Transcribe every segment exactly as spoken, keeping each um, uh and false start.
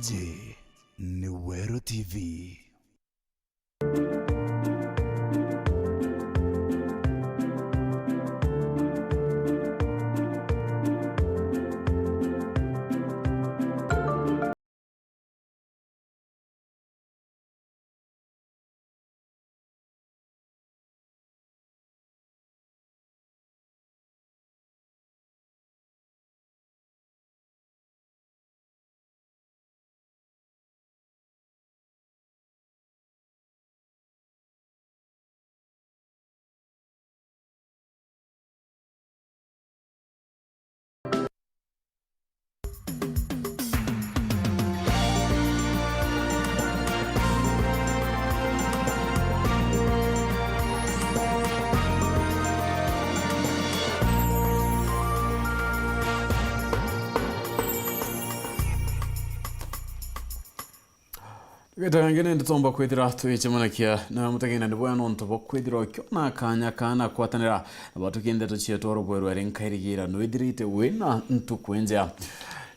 Iji ni Weru T V. Tugetange nindi twomba kwithira twicemanakia na mutegena ni bwega nontu bwa kwithira ukiona kanya kana kwatanira na batuki ndeto cietu oro bweru ari nkairigira nwithirite wina ntuku injea.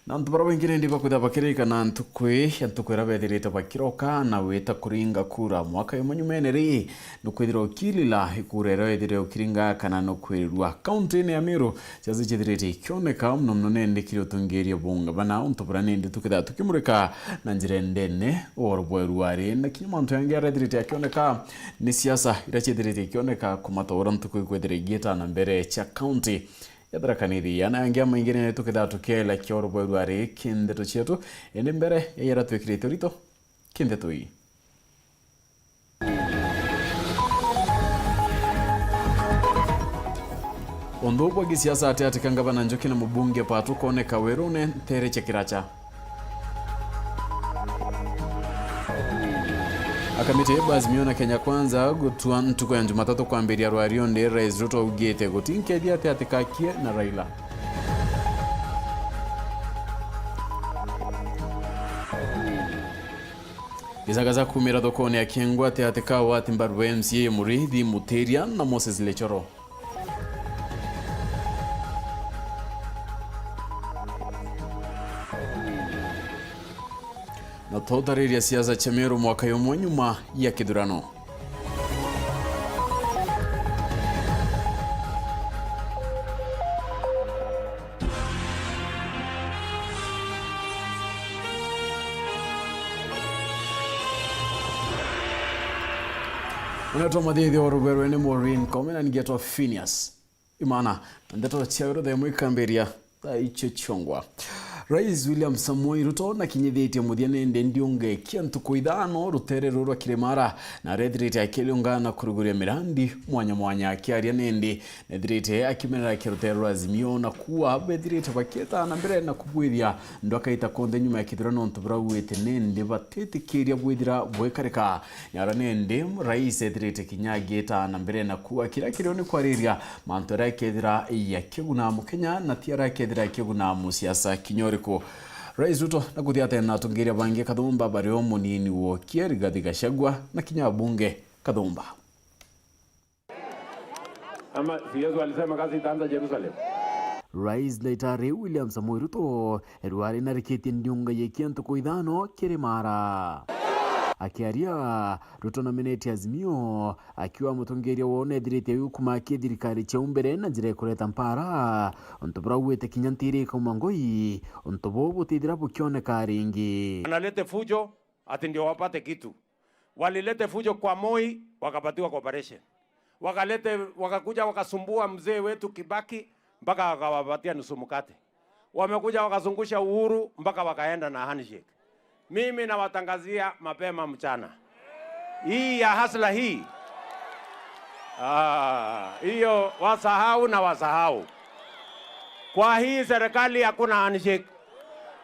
Na antu bara baingi nindi bakwithira bakirika na ntuku ii, ntuku ira bethirite bakiroka na wita kuringa kura. Mwaka jumwe nyumene ri, nukwithira ukilila ikura iria wethire ukiringa kana nukwirirua. Kaunti-ini ya Meru, Siasa ciithirite ikioneka mono mono nindi kiri utongeria bwa ungavana, untu buria nindi tukithira tukimurika na njira indene, oro bweru ari na kinya mantu jangi jaria jathirite akioneka ni siasa iria ciithirite ikioneka kumata uria ntuku ikwithira igiita na mbere cia kaunti ya Tharaka Nithi. Ana jangi jamaingi nindi tukithira tukielekia oro bweru ari ki ndeto cietu, indi mbere ya jaria twikirite urito ki ndeto ii. Unthu bwa gisiasa ati ati ka ngavana Njuki na mubunge Patu kwoneka werune ntere cia Kiracha. Akamiti ba Azimio na Kenya Kwanza gutua ntuku ya Jumatatu kwambiria rwario ndi Rais Ruto augite gutinkethia ati ati kakie na Raila. Gicagaca kuumira thokone akiengwa ati ati ka wati mbaru M C A Muriithi Mutiria na Moses Lechoro. Na tutariria siasa cia Meru mwaka jumwe nyuma ya kithurano. Unetwa mathithi o ruberwe ni Maureen Kome na ningetwa Phineas Imana. Ndeto cia weru themu ikambiria thaa icio ciongwa. Rais William Samoei Ruto nakinyithitie muthia nindi ndiunge kia ntuku ithano rutere ruru rwa Kirimara, na arethirite akiriungana kuruguria mirandi mwanya mwanya. Akiaria nindi nethirite akimenera kia rutere rwa Azimio na kuua bethirite bakieta na mbere na kubwithia ndwakaita konthe nyuma ya kithurano nontu burauite nindi batitikiria bwithira bwikarika. Nyara nindi rais ethirite kinya agiita na mbere na kuua kiria kirio ni kwariria mantu aria akethira yakiguna Mukenya na ti aria akethira yakiguna musiasa kinya uriku. Rais Ruto na kuthia tene na atongeria bangi kathumba bario munini wokie Rigathi Gachagua na kinya abunge kathumba. Ama si Yesu alisema kazi itaanza Jerusalem? Rais Daitari William Samoei Ruto rwari narikitie ndiunga yekia ntuku ithano Kirimara. Akiaria, Ruto namenetie Azimio akiuga mutongeria woo nethirite yu kumakia thirikari ciau mbere na njira ya kureta mpara, untu burauite kinya ntiri ikauma ngui, untu buu butithira bukioneka ringi. Analete fujo ati ndio wapate kitu. Walilete fujo kwa Moi, wakapatiwa cooperation. Wakalete, wakakuja wakasumbua mzee wetu Kibaki, mpaka wakawapatia nusu mkate. Wamekuja wakazungusha Uhuru, mpaka wakaenda na handshake. Mimi nawatangazia mapema mchana. Hii ya hasla hii, ah, hiyo wasahau na wasahau. Kwa hii serikali hakuna handshake.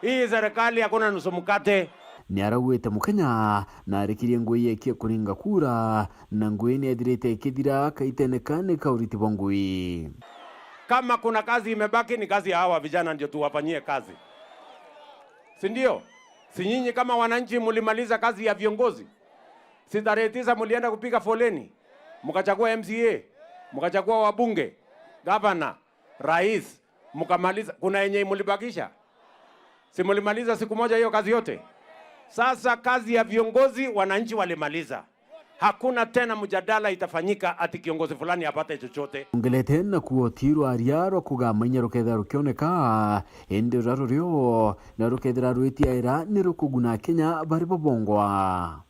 Hii serikali hakuna nusu mkate. Niarauite Mukenya na arikirie ngui yekie kuringa kura, na ngui niethirite ikithira kaitene kani ka uriti bwa ngui. Kama kuna kazi imebaki, ni kazi ya hawa vijana, ndio tuwafanyie kazi, si ndio? Si nyinyi kama wananchi mulimaliza kazi ya viongozi? Si tarehe tisa mulienda kupiga foleni, mkachagua M C A, mkachagua wabunge, gavana, rais, mkamaliza? Kuna yenye mulibakisha? Si mulimaliza siku moja hiyo kazi yote? Sasa kazi ya viongozi, wananchi walimaliza. Hakuna tena mjadala itafanyika ati kiongozi fulani apate chochote. Ongelete na kuotirwa aria rwa kugamanya rukethira rukioneka, indi ruria rurio na rukethira rwitiaira ni rukuguna Kenya bari bobongwa.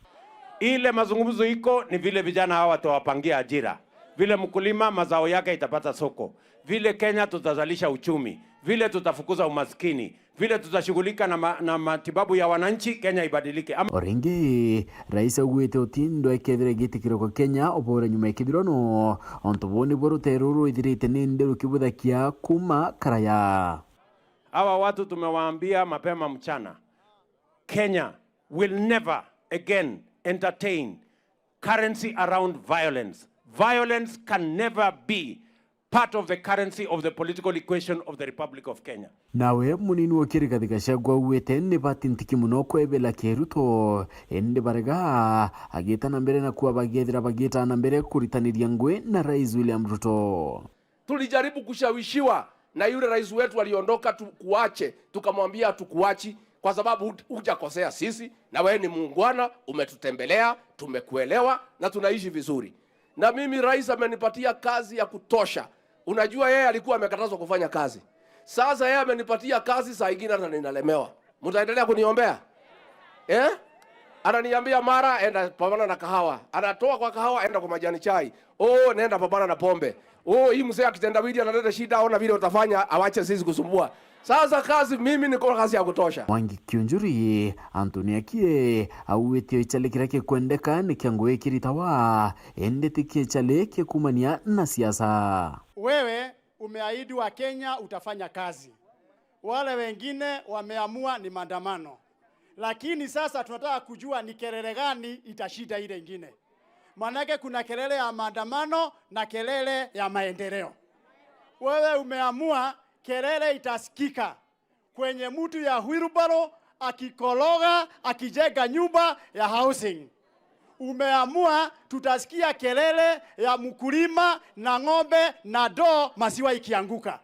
Ile mazungumzo iko ni vile vijana hawa tutawapangia ajira, vile mkulima mazao yake itapata soko, vile Kenya tutazalisha uchumi, vile tutafukuza umaskini, vile tutashughulika na ma-, na matibabu ya wananchi, Kenya ibadilike. Ama- O ringi, Rais augite utindo ekethira gitikiro kwa Kenya ubure nyuma ya kithurano, ontu buu nibuo rutere ruru rwithirite ni ndi rukibuthakia kuuma karaya. Hawa watu tumewaambia mapema mchana, Kenya will never again entertain currency around violence. Violence can never be part of the currency of the political equation of the Republic of Kenya. Nawe munini wa Rigathi Gachagua augite ni batintiki mono kwebela kia Ruto, indi barega agita na mbere na kuba bagethira bagita na mbere kuritaniria ngui na Rais William Ruto. Tulijaribu kushawishiwa na yule rais wetu aliondoka, tukuache. Tukamwambia, "Hatukuachi kwa sababu huj-, hujakosea sisi, na wewe ni muungwana, umetutembelea, tumekuelewa na tunaishi vizuri." Na mimi rais amenipatia kazi ya kutosha. Unajua yeye alikuwa amekatazwa kufanya kazi. Sasa yeye amenipatia kazi, saa ingine hata ninalemewa. Mtaendelea kuniombea? Eh? Ananiambia, "Mara, enda pambana na kahawa." Anatoa kwa kahawa, enda kwa majani chai. "Oh, nenda pambana na pombe. Oh, hii mzee akitendawili analeta shida, ona vile utafanya, awache sisi kusumbua." Sasa kazi, mimi niko na kazi ya kutosha. Mwangi Kiunjuri, Anthony Akie, augite ichale kiria kikwendeka ni kia ngui kiritawa, indi ti kichale kikumania na siasa. Wewe umeahidi wa Kenya utafanya kazi. Wale wengine wameamua ni maandamano. Lakini sasa tunataka kujua ni kelele gani itashinda ile ingine. Maanake kuna kelele ya maandamano na kelele ya maendeleo. Wewe umeamua kelele itasikika kwenye mtu ya wheelbarrow akikoroga, akijenga nyumba ya housing. Umeamua tutasikia kelele ya mkulima na ng'ombe na ndoo maziwa ikianguka.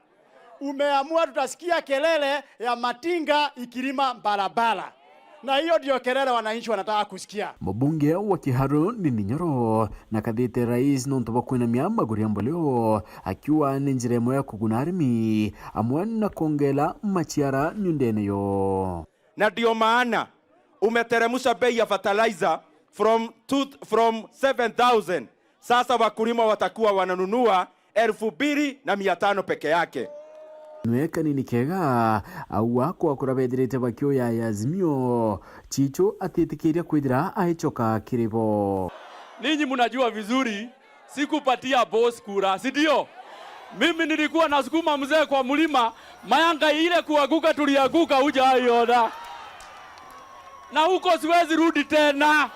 Umeamua tutasikia kelele ya matinga ikilima barabara. Na hiyo ndio kelele wananchi wanataka kusikia. Mubunge wa Kiharu Ndindi Nyoro na kathite rais nontu bwa kwinamia maguru ya mboleo, akiuga ni njira imwe ya kuguna arimi amwe na kwongela maciara miundene yo. Na ndio maana umeteremsha bei ya fertilizer from two, from seven thousand. Sasa wakulima watakuwa wananunua elfu mbili na mia tano peke yake. Nwe kanini kega, au akwa kura bethirite bakioya ya Azimio, Chicho atitikiria kwithira aichoka kiri bo. Ninyi mnajua vizuri, sikupatia boss kura, si ndio? Mimi nilikuwa nasukuma mzee kwa mlima, mayanga ile kuanguka tulianguka, hujaiona. Na huko siwezi rudi tena.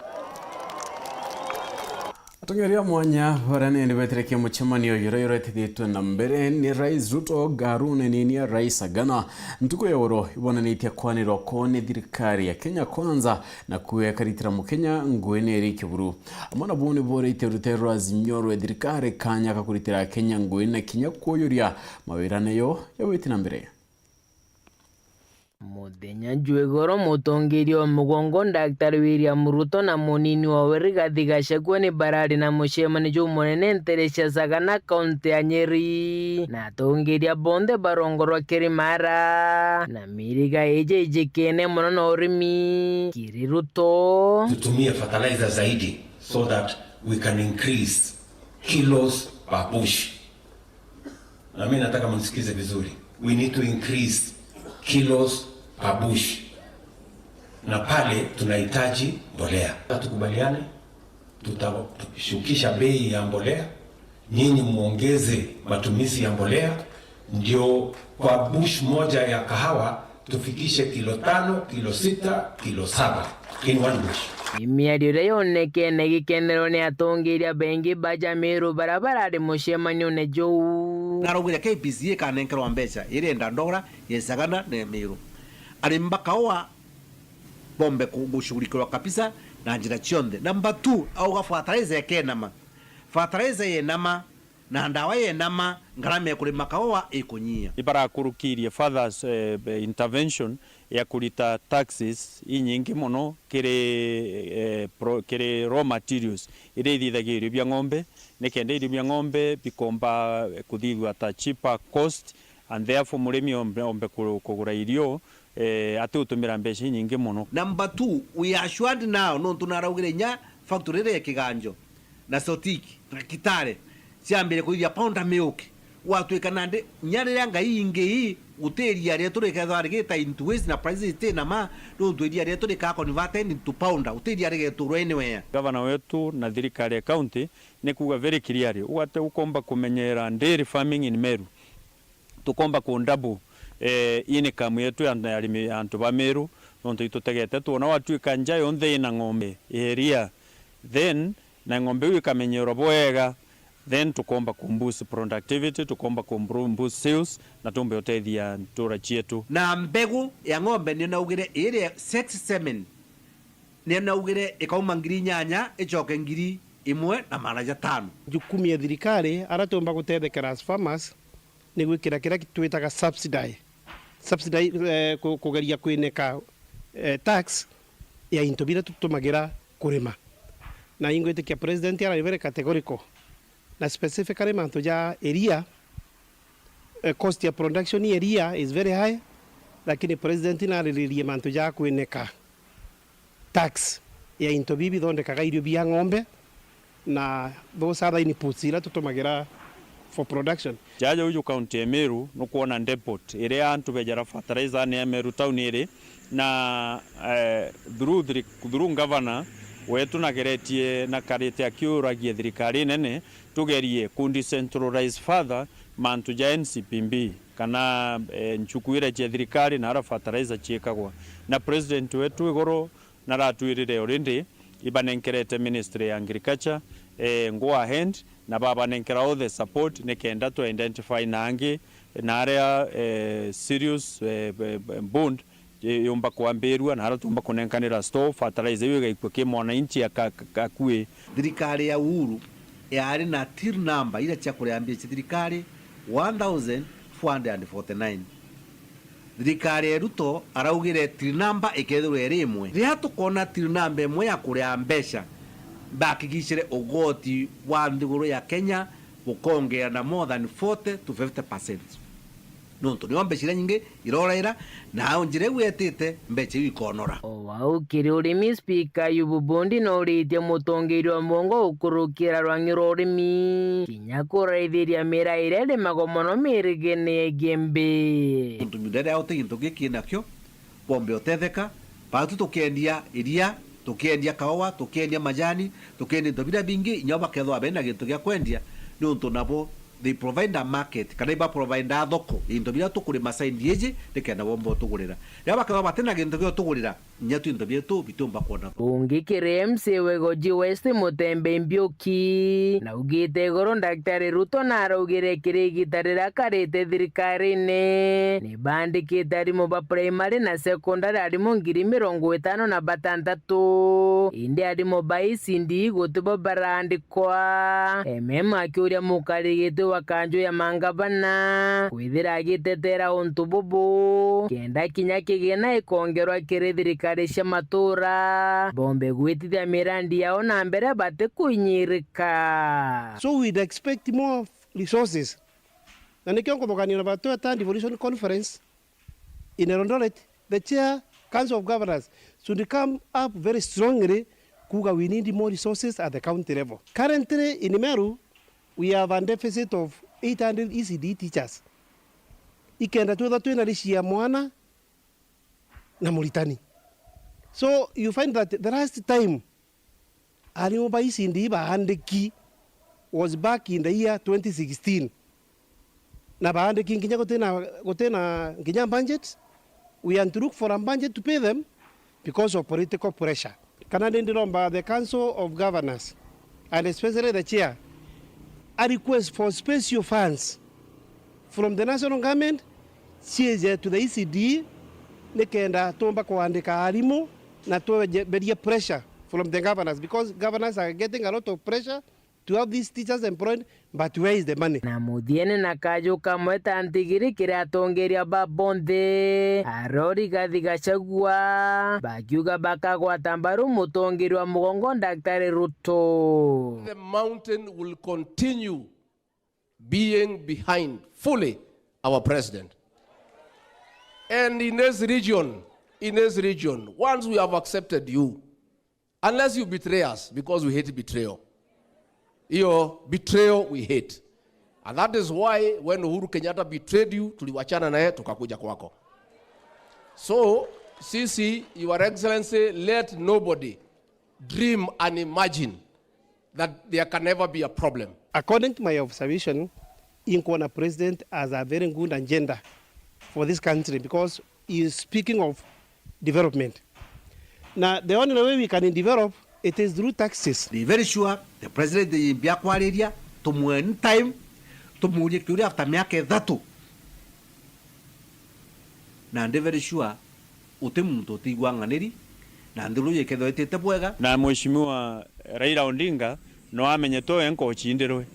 Atongeria mwanya baria nindi betire kia mucemanio juria juretithitwe na mbere ni Rais Ruto, Garune nini ya Rais Agana. Ntuku ya oro ibonanitie kwanirwa ko ni thirikari ya Kenya Kwanza na kuekaritira Mukenya ngui niri kiburu. Amwe na buu ni boritie rutere rwa Azimio rwe thirikari kanya ka kuritira Kenya ngui na kinya kuujuria mawira nayo yawiti na mbere. Muthenya jwa igoro, mutongeria wa mugongo Daktari William Ruto na munini wawe Rigathi Gachagua ni barari na mucemanio jumunene ntere cia Sagana, kaunti ya Nyeri, na atongeria bonthe barongorwa kiri Mara, na miriga iji ijikene mono na urimi kiri Ruto. Tutumie fertilizer zaidi so that we can increase kilos per bush. Na mimi nataka mnisikize vizuri. We need to increase kilos per bush. Na pale tunahitaji mbolea. Tukubaliane, tutashukisha bei ya mbolea, nyinyi muongeze matumizi ya mbolea, ndio kwa bush moja ya kahawa tufikishe kilo tano, kilo sita, kilo saba in one bush. Ni miario iria yonekene gikenero ni atongeria baingi ba Jamiru baria barari mucemanione juu. Naraugire K B C ikanenkerwa mbeca iria enda ndora ya Isagana na Miru. Arimi ba kaua bombe ku-, gushughulikirwa kabisa na njira cionthe. Number two, auga fertilizer ikenama. Fertilizer yenama, Na ndawa yena ma, ngarama ya kurima kaua ikunyia. Ibarakurukirie further, eh, intervention ya kurita taxes inyingi mono kiri, eh, pro-, kiri raw materials iria ithithagia irio bia ng'ombe, nikenda irio bia ng'ombe bikomba kuthithua at a cheaper cost, and therefore murimi ombe, ombe ku-, kugura irio, eh, ati utumira mbeca inyingi mono. Number two, we are assured now, nontu naraugire inya factory iria ya Kiganjo na Sotik na Kitale ciambire kuithia powder milk. Gwatwika nandi, inya riria ngai ingi ii, guti iria rietu rikethwa rigita into waste na prices iti na ma, nontu iria rietu rikaa converted into powder, guti iria rigeturwa anywhere. Gavana wetu na thirikari ya county ni kuuga very clearly, ugate ukomba kumenyera dairy farming in Meru. Tukomba ku double, eh, income yetu ya arimi, antu ba Meru, nontu itutegete twona watwika nja yonthe ina ng'ombe ya iria, then na ng'ombe iu ikamenyerwa bwega, then tukomba ku boost productivity, tukomba ku bru-, boost sales, na tumbe utethia ntura cietu. Na mbegu ya ng'ombe nio naugire iria sex semen, nio naugire ikauma ngiri inyanya icoke ngiri imwe na magana jatano. Jukumu ya thirikari, aria tumba gutethekera as farmers, ni gwikira kiria twitaga subsidy. Subsidy, eh, ku-, kugeria kwineka, eh, tax ya into biria tutumagira kurima. Na ingwitikia president arari very categorical. Na specifically mantu ja iria, eh, cost ya production ya iria is very high, lakini president nariririe mantu ja kwineka tax ya into bibi bithondekaga irio bia ng'ombe na those other inputs iria tutumagira for production. Jaja uju county ya Meru nukwona depot iria antu bejara fertilizer ni ya Meru town iri na, eh, through thiri-, through governor wetu nageretie na karite akiuragia thirikari nene tugerie ku decentralize further mantu ja N C P B kana, eh, nchuku iria cia thirikari na ara fertilizer ciikagwa. Na president wetu iguru naratwirire already, ibanenkerete ministry ya agriculture, eh, go ahead, na babanenkera all the support nikenda to identify na angi na aria, eh, serious, eh, b-, b-, bond yumba kwambirua na aria tumba kunenkanira store fertilizer iu igaikua ki mwananchi aka-, aka-, akui. Thirikari ya Uhuru yari na till number iria cia kuria mbia cia thirikari one thousand four hundred and forty-nine. Thirikari ya Ruto araugire till number ikethirwa iri imwe. Riria tukona till number imwe ya kuria mbeca, mbakigicire ugoti wa nthiguru ya Kenya bukongera na more than forty to fifty percent. Nontu nio mbeca iria nyingi iroraira, na au njira iu yetite, mbeca iu ikonora. O au kiri urimi, spika Ayubu Bundi nauritie mutongeria wa mwongo gukurukira rwang'i rwa urimi, kinya kuraithiria miraa iria irimagwa mono mirigene ya Igembe. Nontu miunda iria uti gintu giki nakio, bombe utetheka, batu tukiendia iria, tukiendia kaua, tukiendia majani, tukiendia into biria bingi, inya bakethwa bena gintu gia kwendia, niuntu nabo they provide a market, kana iba provide a thoko, into biria tukurima side iji, nikenda bomba utugurira. Riria bakethwa batina gintu gia utugurira, inya tu into bietu bitiumba kwona. Ungi kiri M C A wa Igoji West Mutembe Mbiuki, naugite iguru Daktari Ruto naraugire kiri igita riria akarite thirikarine, nibandikite arimu ba primary na secondary arimu ngiri mirongo itano na batantatu, indi arimu ba E C D gutibo barandikwa. M M akiuria mukarigiti wa kanju ya mangavana kwithira agitetera untu bubu, kenda kinya kigina ikongerwa kiri thirikari cia matura, bombe gwitithia mirandi yao na mbere batikuinyirika. So we'd expect more resources. Na nikio nkuthugania na batweta Devolution Conference in Eldoret, the chair, Council of Governors, should come up very strongly kuga we need more resources at the county level. Currently in Meru, we have a deficit of eight hundred E C D teachers. Ikenda twithwa twina rishi ya mwana na muritani. So you find that the last time arimu ba E C D baandiki was back in the year twenty sixteen. Na baandiki nginya gutina, gutina nginya budget. We had to look for a budget to pay them because of political pressure. Kana ndi ndiromba the Council of Governors and especially the chair a request for special funds from the national government ciije to the E C D nikenda tumba kwandika arimu na tweberie pressure from the governors because governors are getting a lot of pressure To have these teachers employed, but where is the money? Na muthiene na kaju kamwe ta ntigiri kiri atongeria ba bonthe, arori Rigathi Gachagua, bakiuga bakagwata mbaru mutongeria wa mugongo Daktari Ruto. The mountain will continue being behind fully our president. And in this region, in this region, once we have accepted you, unless you betray us, because we hate betrayal. Hiyo betrayal we hate. And that is why when Uhuru Kenyatta betrayed you, tuliwachana naye tukakuja kwako. So, sisi, Your Excellency, let nobody dream and imagine that there can never be a problem. According to my observation, inkuona president as a very good agenda for this country because he is speaking of development. Na the only way we can develop it is through taxes. Be very sure the president yimbi akwariria, tumwe in time, tumurie kiuria after miaka ithatu. Na ndi very sure uti muntu utigua ng'aniri, na nthuru yikethwa itite bwega. Na Mheshimiwa Raila Odinga no amenye to enka ucindirwe.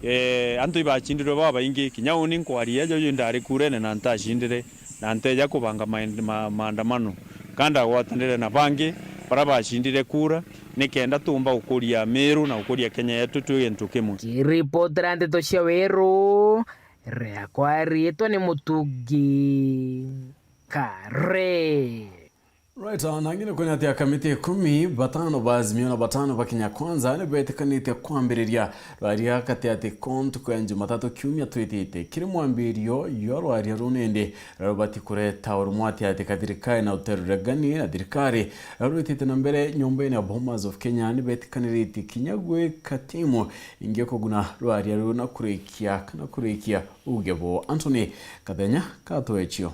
Eh, antu ibacindirwe babaingi, kinya uni nkwaria juju ndari kurene na ntacindire, na nteja kubanga maend-, ma-, maandamano. Ka ndagwatanire na bangi bara bacindire kura, nikenda tumba gukuria Meru na gukuria Kenya yetu twi gintu kimwe. Kiripotera ndeto cia Weru, riakwa riitwa ni Mutugi Kare. Right, na ngine kwina ati akamiti ikumi, batano ba Azimio na batano ba Kenya Kwanza ni betikanitie kwambiriria rwaria gati ati ko ntuku ya Jumatatu kiumia twitite. Kiri mwambirio jwa rwaria ruu nindi rubati kureta urumwe ati ati ka thirikari na uteruregani na thirikari rwitite na mbere nyomba-ini ya Bomas of Kenya ni betikaniritie kinya gwika timu ingi kuguna rwaria ruu na kurikia kana kurikia uge bo Anthony Kathenya katwechio.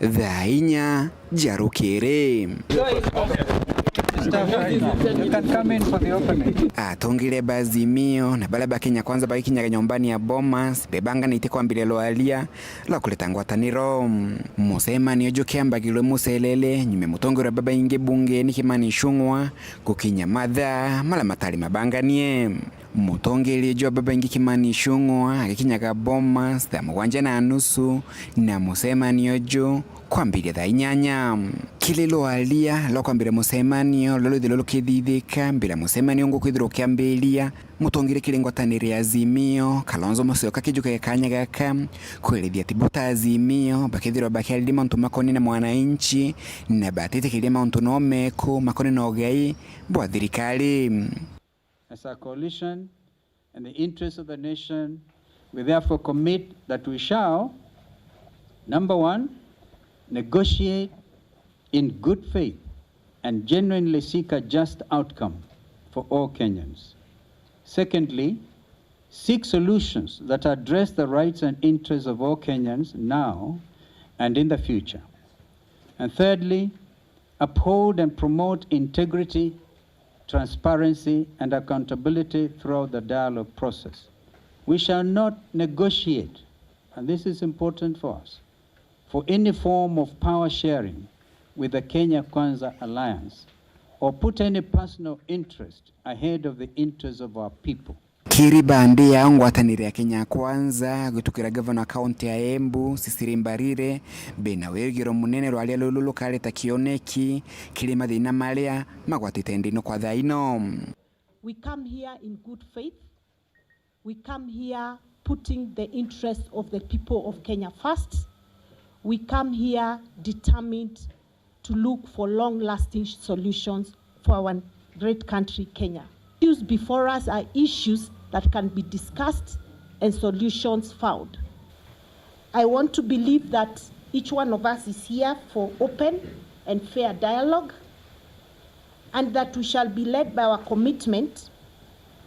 Thaa inya cia rukiri. Atongire ba Azimio na baria ba Kenya Kwanza bagikinyaga nyombani ya Bomas, bebanganitie kwambiria rwaria rwa kureta ngwataniro. Mucemanio jukiambagirwe mucelele nyuma ya mutongoria wa babaingi bungeni Kimani Ichung'wa gukinya mathaa maria matari mabanganie. Mutongeria jwa babaingi Kimani Ichung'wa agikinyaga Bomas thaa mugwanja na nusu, na mucemanio ju kwambiria thaa inyanya. Kiri rwaria rwa kwambiria mucemanio ruria rwithirwe rukithithika mbere ya mucemanio ungi kwithirwa ukiambiria, mutongeria kiri ngwataniro ya Azimio, Kalonzo Musyoka akijukaga kanya gaka kwerethia ati bo ta Azimio bakethirwa bakiariria mauntu makoni na mwananchi na batitikiria mauntu no meku makoni na ugai bwa thirikari. As a coalition, in the interest of the nation, we therefore commit that we shall, number one, negotiate in good faith and genuinely seek a just outcome for all Kenyans. Secondly, seek solutions that address the rights and interests of all Kenyans now and in the future. And thirdly, uphold and promote integrity, transparency, and accountability throughout the dialogue process. We shall not negotiate, and this is important for us, for any form of power sharing with the Kenya Kwanza Alliance or put any personal interest ahead of the interests of our people. Kiri bandi yao ngwataniro ya Kenya Kwanza, gwitukira gavana wa kaunti ya Embu, Cecily Mbarire, bena wigiro munene rwaria ruru rukareta kioneki kiri mathina maria magwatite ndino kwa thaa ino. We come here in good faith. We come here putting the interests of the people of Kenya first. We come here determined to look for long-lasting solutions for our great country, Kenya. Issues before us are issues that can be discussed and solutions found. I want to believe that each one of us is here for open and fair dialogue, and that we shall be led by our commitment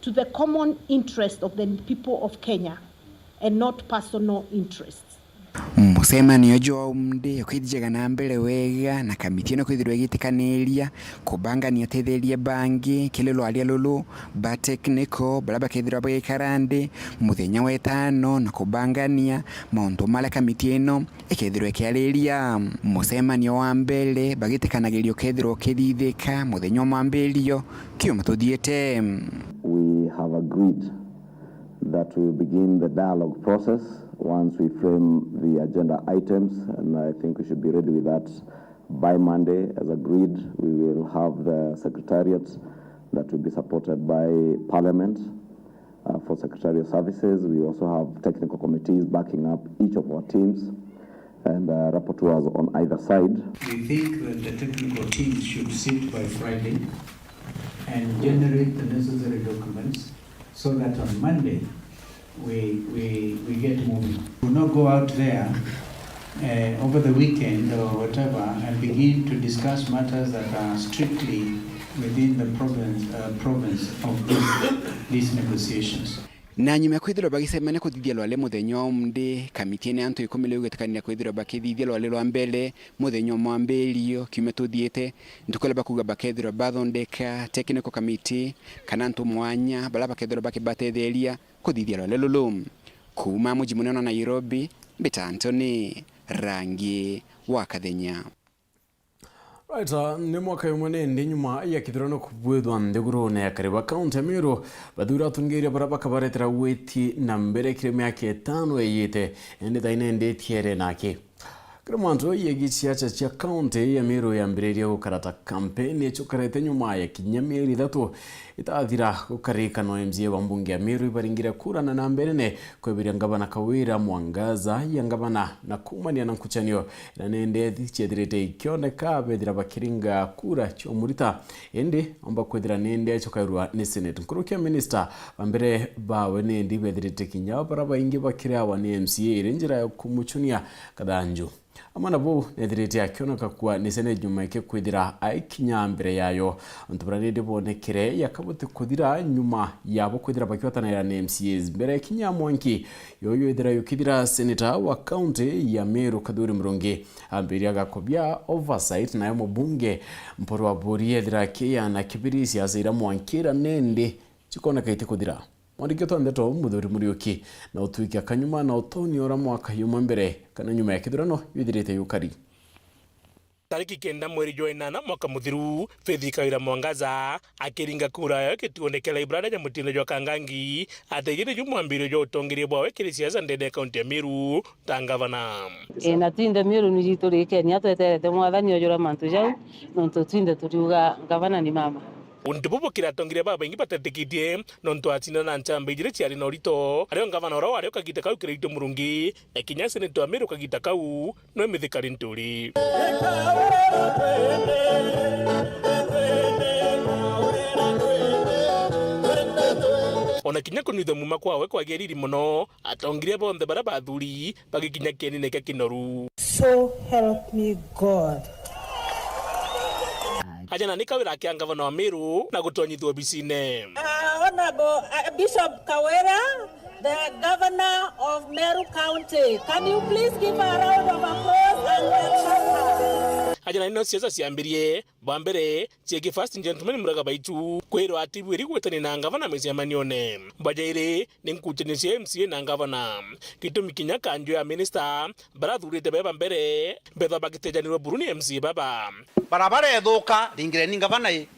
to the common interest of the people of Kenya and not personal interests. Mu Mucemanio jwa umde ukithijaga na mbere wega, na kamiti ino kwithirwa igitikaniria kubangania atetheria bangi kiri rwaria ruru ba technical, baria bakethirwa bagikara nthi muthenya wa itano na kubangania mauntu maria kamiti ino ikethirwa ikiariria. Mucemanio wa mbere bagitikanagiria ukethirwa ukithithika muthenya wa mwambirio kiumia tuthiite. We have agreed that we begin the dialogue process once we frame the agenda items, and I think we should be ready with that by Monday. As agreed, we will have the secretariat that will be supported by Parliament, uh, for secretarial services. We also have technical committees backing up each of our teams and, uh, rapporteurs on either side. We think that the technical teams should sit by Friday and generate the necessary documents so that on Monday we, we, we get moving. We'll not go out there, eh, over the weekend or whatever and begin to discuss matters that are strictly within the province, uh, province of this, these negotiations. Na nyuma ya kwithirwa bagicemania kuthithia rwari muthenya wa umde, kamiti ino ya antu ikumi riu igwitikaniria kwithirwa bakithithia rwari rwa mbere muthenya wa mwambirio kiumia tuthiite, ntuku iria bakuuga bakethirwa bathondeka technical committee kana antu mwanya baria bakethirwa bakibatetheria kuthithia rwari ruru. Kuuma muji munene wa Nairobi, mbita Anthony Rangi wa Kathenya. Right, uh, ni mwaka jumwe nindi nyuma ya kithurano kubwithwa nthigurune ya Kariba, kaunti ya Meru, bathuri atongeria baria bakabaretera witi na mbere kiri miaka itano iyite, indi thaina indi itiere naki. Kiri mantu yegi ciaca cia kaunti ya Meru yambiririe gukara ta kampeni icukarite nyuma ya kinya mieri ithatu itathira gukarika no M C A wa mbunge ya Meru ibaringire kura na namba inene kweberia ngavana Kawira Mwangaza ya ngavana na kuumania na nkucanio iria nende ciethirite ikioneka bethira bakiringa kura cia umurita, indi omba kwithira nende acokairwa ni Senate. Nkuruki ya minista wa mbere bawe nindi bethirite kinya baria baingi bakiriawa ni M C A iri njira ya kumuchunia kathanju. Amwe na buu, nethirite akioneka kuwa ni Senate nyuma yake kwithira aikinya mbere yayo. Untu buria rindi bwonekere yakabuti kuthira nyuma yabo kwithira bakiotanaira ni M C As mbere ya kinya ya mwanki yoyo ithira yukithira. Senator wa kaunti ya Meru Kathuri Murungi ambiria gakobia oversight, nayo mubunge Mpuru Aburi ethira akiana kibiri siasa iria mwanki ira nindi cikoneka itikuthira. Mwandiki wetu wa ndeto Muthuri Muriuki na utwikia kanyuma na utoni ura mwaka yumwe mbere kana nyuma ya kithurano yithirite yukari. Tariki kenda mweri jwa inana mwaka muthiru, Faith Kawira Mwangaza akiringa kura yayo gituone kia library ya mutindo jwa Kangangi, ateithiritie mwambirio jwa utongeria bwawe kiri siasa ndene ya kaunti ya Meru ta ngavana. E, na twinthe Meru ni jitu rikenia tweterete mwathani ujura mantu jau, nontu twinthe turiuga ngavana ni mama. Untu bubu kiri atongeria babaingi batetikitie, nontu acindana na nchamba ijiri ciari na urito, ario ngavana uria wari o kagita kau Kiraitu Murungi, na kinya seneta wa Meru kagita kau, no imithikari nturi. Ona kinya kunyuithia muma kwawe kwagia riri mono, atongeria bonthe baria bathuri bagikinya kienine kia kinoru. So help me God. Aja na ni Kawira akia ngavana wa Meru na gutonyithua obisine. Uh, Honorable, uh, Bishop Kawira, the governor of Meru County. Can you please give a round of applause and welcome her? Aja na nino siasa ciambirie. Bwa mbere, cieki first gentleman Muragabaitu kwirwa atibwiri gwitania na ngavana micemanione. Bwa jairi, ni nkuchanio cia M C A na ngavana. Gitumi kinya kanjo ya minista barathurite beba mbere, bethwa bagitejanirwe buru ni M C A baba. Barabara ethuka, ringireni ngavana i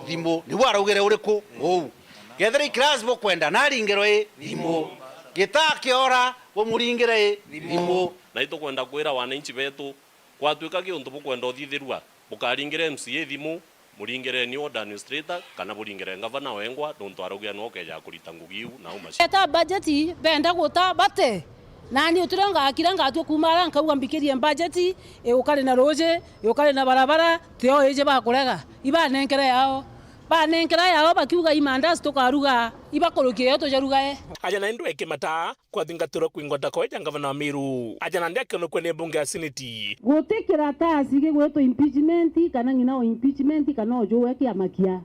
thimu. Niu araugire uriku? Uu. Kethira i class bukwenda, naringirwe i thimu. Gitaa kiora, bumuringire i thimu. Na itukwenda kwira wananchi betu, gwatuika ki untu bukwenda uthithirua, bukaringire M C A thimu, muringire ni ward administrator, kana buringire ngavana wengwa, nontu araugire niwe ukeeja kurita ngugi iu na umaci. Eta budget, benda guta bate. Nani utire ngakira ngatua kuuma ara nkauga mbikirie budget, iukari na ruji, iukari na barabara, tio iji bakurega. Ibanenkere yao. Banenkera yao bakiuga, "Imandazi tukaruga, ibakurukie yo tujarugae." Aja na indwe ikimata kwathingatirwa kwingwa ta koeja ngavana wa Meru. Aja na ndi akionokua ni mbunge ya Seneti. Guti kiratasi gigwitwa impeachment, kana ng'ina o impeachment, kana o juwe kiama kia.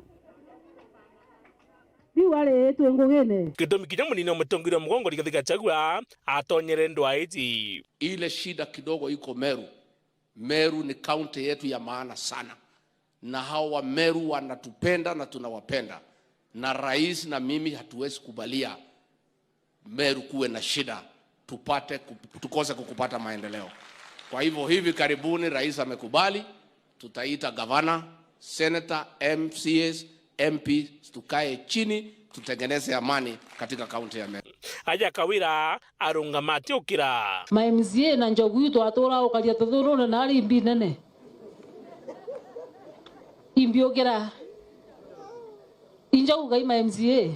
Riu ari twi ngugine. Gitumi kinya munini wa mutongeria wa mugongo Rigathi Gachagua atonyere ndwaa iji. Ile shida kidogo iko Meru. Meru ni kaunti yetu ya maana sana, na hao wa Meru wanatupenda na tunawapenda, na rais na mimi hatuwezi kubalia Meru kuwe na shida, tupate kup-, tukose kukupata maendeleo. Kwa hivyo hivi karibuni rais amekubali, tutaita gavana, senator, M C As, M Ps, tukae chini, tutengeneze amani katika kaunti ya Meru. Aja Kawira arungama atiukira. Ma M C A na njogu iu twatura ukaria tuthurune na ari imbi nene. Imbi ukira. Injogu kai ma M C A.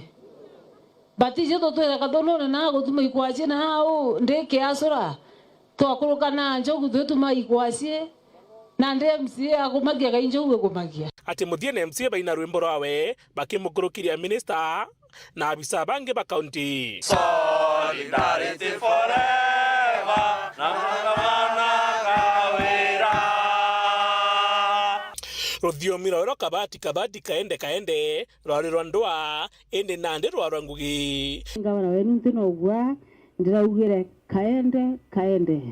But iji tutwire kathunune na gutuma ikwaci na au ndi kiasura. Twakuruka na njogu twituma ikwaci. Na ndi M C A akumagia kai njogu ikumagia. Ati muthiene M C A baina rwimbo rwawe bakimukurukiria minista na abisa bangi ba kaunti. Solidarity forever, na gavana Kawira. Ruthiomi rwawe rwa kabati kabati kaende kaende rwari rwa ndwaa, indi nandi rwarwa ngugi. Ngavana wenu nti nogua ndiraugire kaende kaende.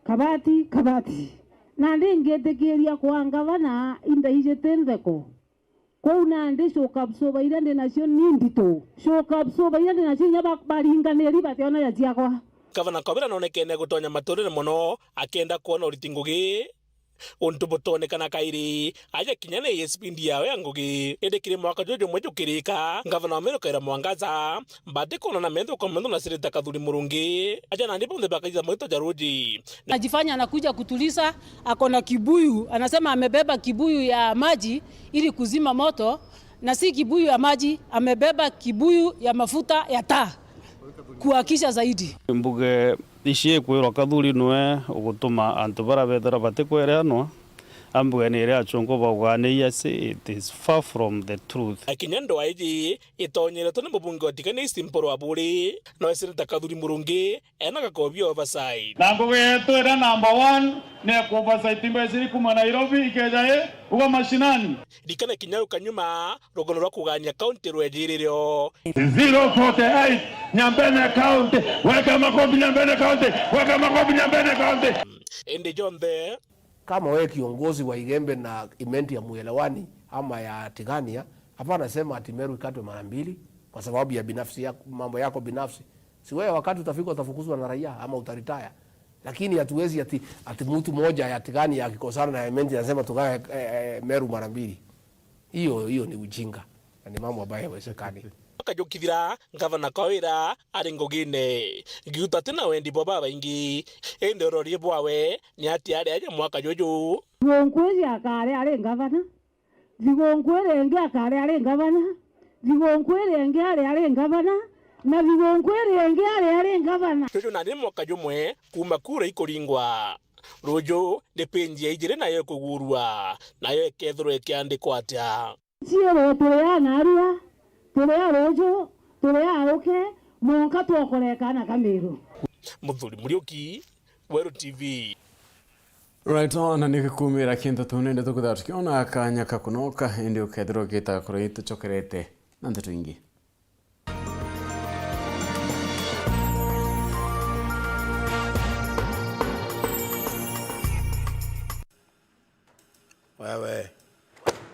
Kabati, kabati. Nandi ngitikiria kwa ngavana indaijite ntheko. Kwou nandi shock absorber iria ndi nacio ni ndito. Shock absorber iria ndi nacio inya ba-, baringaniri bationa ja ciakwa. Gavana Kawira nonekene gutonya maturire mono akienda kwona uriti ngugi. Untu butonekana kairi, aja kinya ni A S P ndi yawe ya ngugi. Indi kiri mwaka juju jumwe jukirika, ngavana wa Meru Kawira Mwangaza, mbati kwonana metho kwa metho na Seneta Kathuri Murungi. Aja nandi bonthe bakaitha mwito ja ruji. Anajifanya anakuja kutuliza, ako na kibuyu, anasema amebeba kibuyu ya maji ili kuzima moto, na si kibuyu ya maji, amebeba kibuyu ya mafuta ya taa kuwakisha zaidi. Mbuge ici ikwirwa Kathuri niwe ugutuma antu bara bethira batikwereanwa, ambuge ni iria achungu baugaa ni iasi, it is far from the truth. Akinya ndwaa iji itonyeretwe ni mubunge wa Tigania East Mpuru Aburi, nawe Seneta Kathuri Murungi ena gakobi oversight. Na ngugi yetu iria number one ni ya kuoversight mbeca iri kuma Nairobi ikeja i uga mashinani. Rikana kinya ukanyuma rugano rwa kugania kaunti rwejiririo. Zero forty-eight, Nyambene County, weka makofi Nyambene County, weka makofi Nyambene County. Indi jonthe. Kama wewe kiongozi wa Igembe na Imenti ya Muelewani ama ya Tigania, hapana sema ati Meru ikatwe mara mbili kwa sababu ya binafsi yako, mambo yako binafsi. Si wewe wakati utafika utafukuzwa na raia ama utaritaya. Lakini hatuwezi ati, ati mtu mmoja ya Tigania akikosana na Imenti anasema tugawe, eh, eh, Meru mara mbili. Hiyo, hiyo ni ujinga. Na ni mambo ambayo haiwezekani. Mwaka jukithira, ngavana Kawira ari ngugine. Giuta ati na wendi bwa babaingi. Indi urorie bwawe ni ati ari aja mwaka juju. Thigũkũ iji akari ari ngavana. Thigũkũ iri ingi akari ari ngavana. Thigũkũ iri ingi ari ari ngavana. Na thigũkũ iri ingi ari ari ngavana. Juju nandi mwaka jumwe kuma kura ikuringwa. Ruju ni page ya ijiri nayo ikugurua. Nayo ikethirwa ikiandikwa atia? Ciirwo turi a narua, turi a ruju, turi a uke, mwanka twokorekana Kamiru. Muthuri Muriuki, Weru T V. Right on, na nigikumira kintu tu nende tukuthaa tukiona kanya ka kunoka, indi ukethirwa ugita kuria tucokerete na ndeto ingi. Wewe.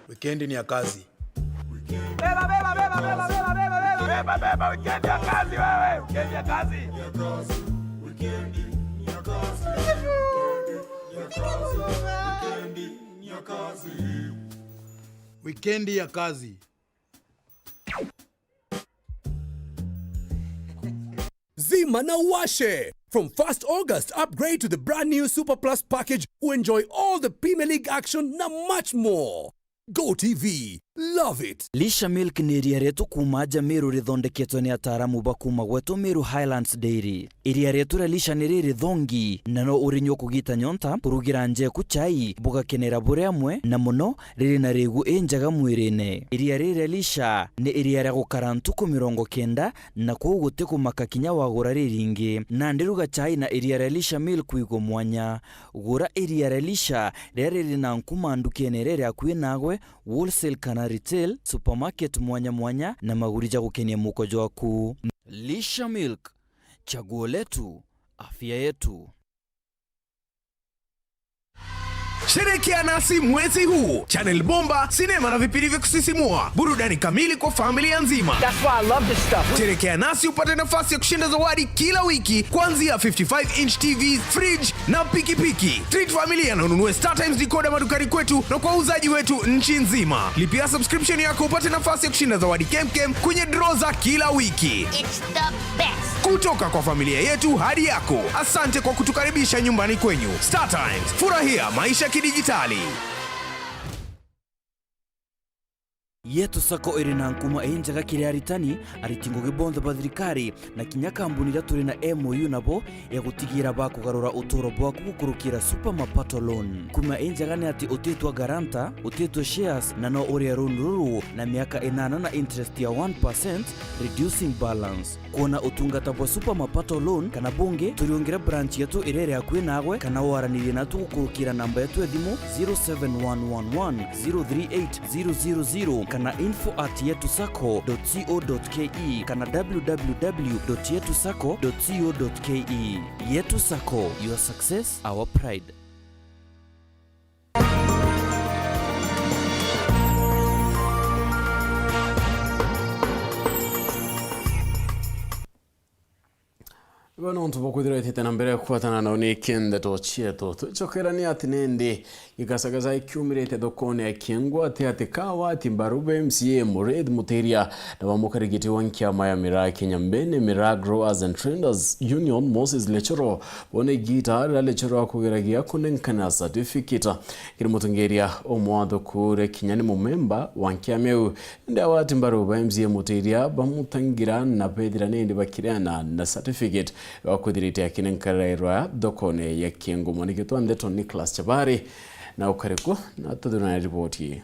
Wikendi ni ya kazi. Beba, beba, beba, beba, beba, beba, beba, beba, wikendi ya kazi wewe, wikendi ya kazi. Wikendi ya kazi. Zima na washe! From first August, upgrade to the brand new Super Plus package to enjoy all the Premier League action na much more. Go T V, love it! Lisha Milk ni iria rietu kuuma aja Meru rithondeketwe ni ataaramu ba kuuma gwetu Meru Highlands Dairy. Iria rietu ria Lisha ni riri thongi, na no urinyua kugita nyonta, kurugira njeku chai, bugakenera buri amwe, na mono, riri na rigu injega mwirine. Iria riri ria Lisha ni iria ria gukara ntuku mirongo kenda, na kwou guti kumaka kinya wagura riringi. Nandi ruga chai na iria ria Lisha Milk kwigua mwanya. Gura iria ria Lisha riria riri na nkuma ndukene iria iri akui nagwe, wholesale kana na retail, supermarket mwanya mwanya na maguri ja gukenia muko jwaku. Lisha Milk, chaguo letu, afya yetu. Sherekea nasi mwezi huu. Channel bomba, sinema na vipindi vya kusisimua. Burudani kamili kwa familia nzima. That's why I love this stuff. Sherekea nasi upate nafasi ya kushinda zawadi kila wiki, kuanzia fifty-five inch T V, fridge na pikipiki. Treat familia na ununue StarTimes decoder madukani kwetu na kwa wauzaji wetu nchi nzima. Lipia subscription yako upate nafasi ya kushinda zawadi kemkem kwenye draw za kila wiki. It's the best. Kutoka kwa familia yetu hadi yako, asante kwa kutukaribisha nyumbani kwenyu. StarTimes, furahia maisha kidijitali. Yetu Sacco iri na nkuma injega kiri aritani, ariti ngugi bonthe ba thirikari, na kinya kambuni iria turi na M O U nabo ya gutigira bakugarura uturo bwaku gukurukira Super Mapato Loan. Nkuma injega ni ati utitwa guarantor, utitwa shares, na no urie loan ruru na miaka inana na interest ya one percent, reducing balance. Kwona utungata bwa Super Mapato Loan kana bungi, turiungire branch yetu iria iri akui naagwe, kana waranirie natu gukurukira namba yetu ya thimu zero seven one one one zero three eight zero zero zero kana info at yetu sacco dot co dot ke kana w w w dot yetu sacco dot co dot ke. Yetu Sacco, your success, our pride. Ibo nontu bwa kwithirwa itite na mbere kwatana nao ni kindeto cietu. Twicokerania ati nindi Gigasagaza ikiumirite thokone ya Kiengwa ati ati ka wati mbaru ba M C A Muriithi Mutiria na ba mukarigiti wa nkiama ya Miraa Kenya Mbene Miraa Growers and Traders Union Moses Lechoro bone igita riria Lechoro akugeragia kunenkana certificate kiri mutongeria umwe wa thukuru kinya ni mumemba wa nkiama iu. Indi awati mbaru ba M C A Mutiria bamutangira na bethira nindi bakireana na certificate wa kwithirite akinenkarairwa thokone ya Kiengwa. Mwaniki twa ndeto Nicholas Chabari na ukari kuo na tuthurana riboti ii.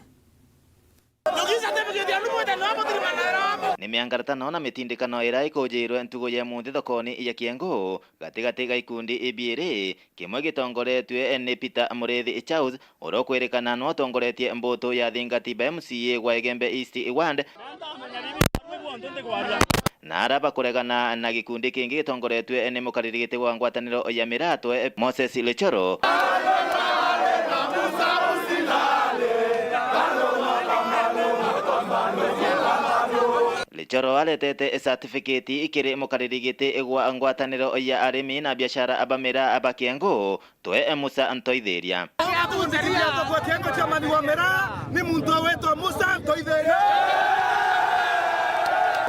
Ni miangaratano na mitindikano iria ikujirwe ntugu ya munthi thokoni ya Kiengwa, gatigati ga ikundi ibiiri, kimwe gitongoretue ni Peter Muriithi Charles, uria ukwirikana nwe utongoretie mbutu ya Thingati ba M C A gwa Igembe East Ward, na aria bakuregana na gikundi kingi gitongoretue ni mukaririgiti wa ngwataniro ya Miraa Twe, Moses Lechoro. Lechoro aretete certificate kiri mukaririgiti gwa ngwataniro ya arimi na biashara ba Miraa ba Kiengwa, Twe Musa Ntoithiria. Atunderia tokwa kiengo cha mani wa Miraa ni muntu wetwa Musa Ntoithiria.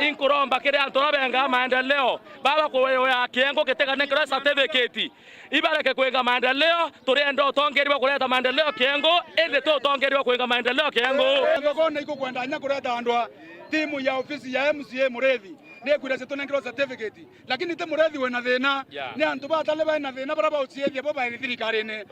Inkuromba kiri antu aria bengaa maendeleo, baba kuwea Kiengwa gitiganenkerwe certificate, ibareke kwinga maendeleo. Turienda utongeria bwa kureta maendeleo Kiengwa, indi ti utongeria bwa kwinga maendeleo Kiengwa. Thokone ikukwenda nya kureta andu a timu ya ofisi ya M C A Muriithi. Ni kwira cia tunengerwa certificate, lakini ti Muriithi wina thina. Yeah. Ni antu batale baina thina baria bauciithia bo bairi thirikarine.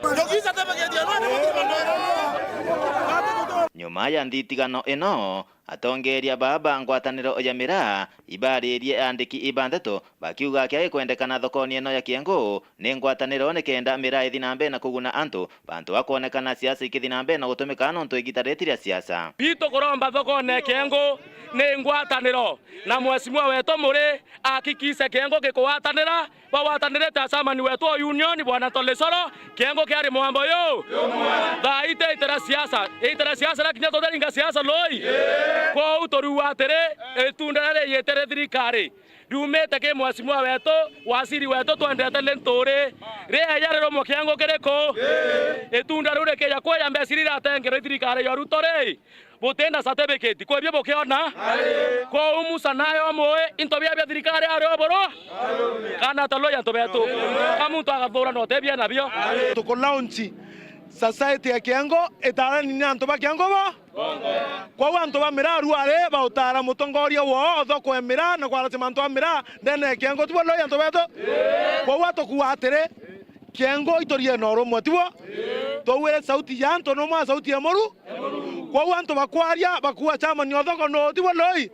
Nyuma ya nthithigano ino, atongeria baa ba ngwataniro ya Miraa ibaaririe aandiki ba ndeto bakiuga kiria gikwendekana thokoni ino ya Kiengwa ni ngwataniro nikenda Miraa ithi na mbere na kuguna antu, bantu bakwonekana siasa ikithi na mbere na gutumika nontu igita riti ria siasa. Itu kuromba thokone Kiengwa ni ngwataniro na mheshimiwa wetu Muri ahakikishe Kiengwa gikugwatanira, bagwatanirite na chairman wetu wa union, Bwana Tolesoro, Kiengwa kiari mwambo yu. Thaa ii ti ita ria siasa, ita ria siasa ria kinya tutaringa siasa lui. Kwou turiuga atiri, itunda riria riyitire thirikari riumite ki mheshimiwa wetu, waziri wetu twendete ni Nturi, rieja rirumwe Kiengwa kiriku? Itunda riu rikija kwija mbeca iria iratengerwa i thirikari ya Ruto ri, butina certificate, kwi bio bukiona? Kwou Musa nayo mui into bia bia thirikari ari o buru? Kana ata lui antu betu? Ka muntu agathura na utebia nabio. Tuku launch society ya Kiengwa, itarani ni antu ba Kiengwa bo? Kwou antu ba Miraa ruari bautara mutongoria woo thoko ya Miraa na kwaracia mantu a Miraa ndene ya Kiengwa, tibo lui antu betu? Kwou atukuuga atiri, Kiengwa iturie na urumwe, tibo? Twauire sauti ya antu numwe na sauti ya muru. Kwou antu bakwaria, bakua chairman o thoko no ti bo noi?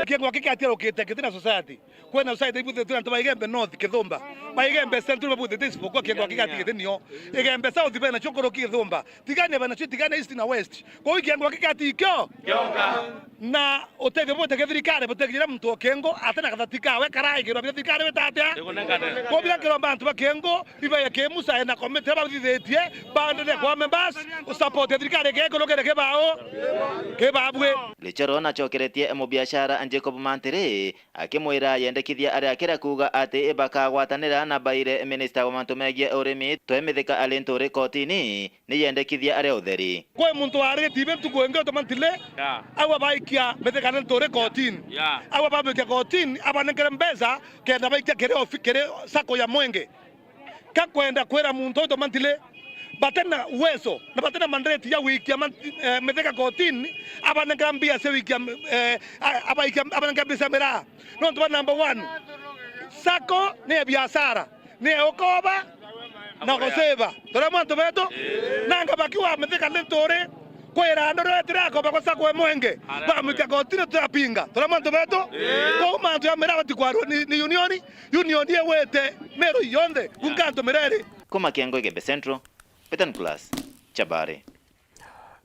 Kiengwa kiki atiarukite kiti na society. Kwina society ibuthitwe antu ba Igembe North, Kithumba. Ba Igembe Central babuthite isipokuwa kiengwa kiki ati kiti nio. Igembe South bena cio kuruki Kithumba. Tigania bena cio, tigania East na West. Kwou kiengwa kiki ati kio? Kioka. Na utethio bute kithirikari butekijira muntu o kiengo, atena gathati kawe karaigirwa bia thirikari bitatia? Ikunengane. Kwou bira kiromba antu ba kiengo, ibaye ki Musa ena komiti bathithitie, baendelee kwa members, usupport thirikari ki kunukire kibao, kibabwi. Richard nacokeretie mubiashara Jacob Mantiri, akimwira yendekithia aria akira kuuga ati bakagwatanira na baire minista wa mantu megie urimi, Toi Mithika ari Nturi kotini, ni yendekithia aria utheri. Kwi muntu wari G T V ntuku ingi utuma ntile, yeah, au abaikia Mithika ni Nturi kotini. Yeah. Au abamwikia kotini, abanengere mbeca kenda baikia kiri ofi-, kiri sacco ya Mwenge. Ka kwenda kwira muntu utuma ntile, batena uwezo na batena mandate ya gwikia man-, eh, Mithika kotini, abanengera mbia cia gwikia, eh, a-, abaikia, abanengera mbia cia miraa. Nontu ba number one, sacco ni ya biashara, ni ya ukoba na guseva. Turia mwantu betu, nanga bakiwa Mithika ni Nturi, kwira andu rio itirakoba kwa sacco e Mwenge, bamwikia kotini, turapinga. Turia mwantu betu, kwou mantu ya miraa batikwarua ni, ni union, union igwite Meru yonthe, bunga antu miraa iri. Kuma Kiengo Igembe Central, Peter Nicholas, Chabari.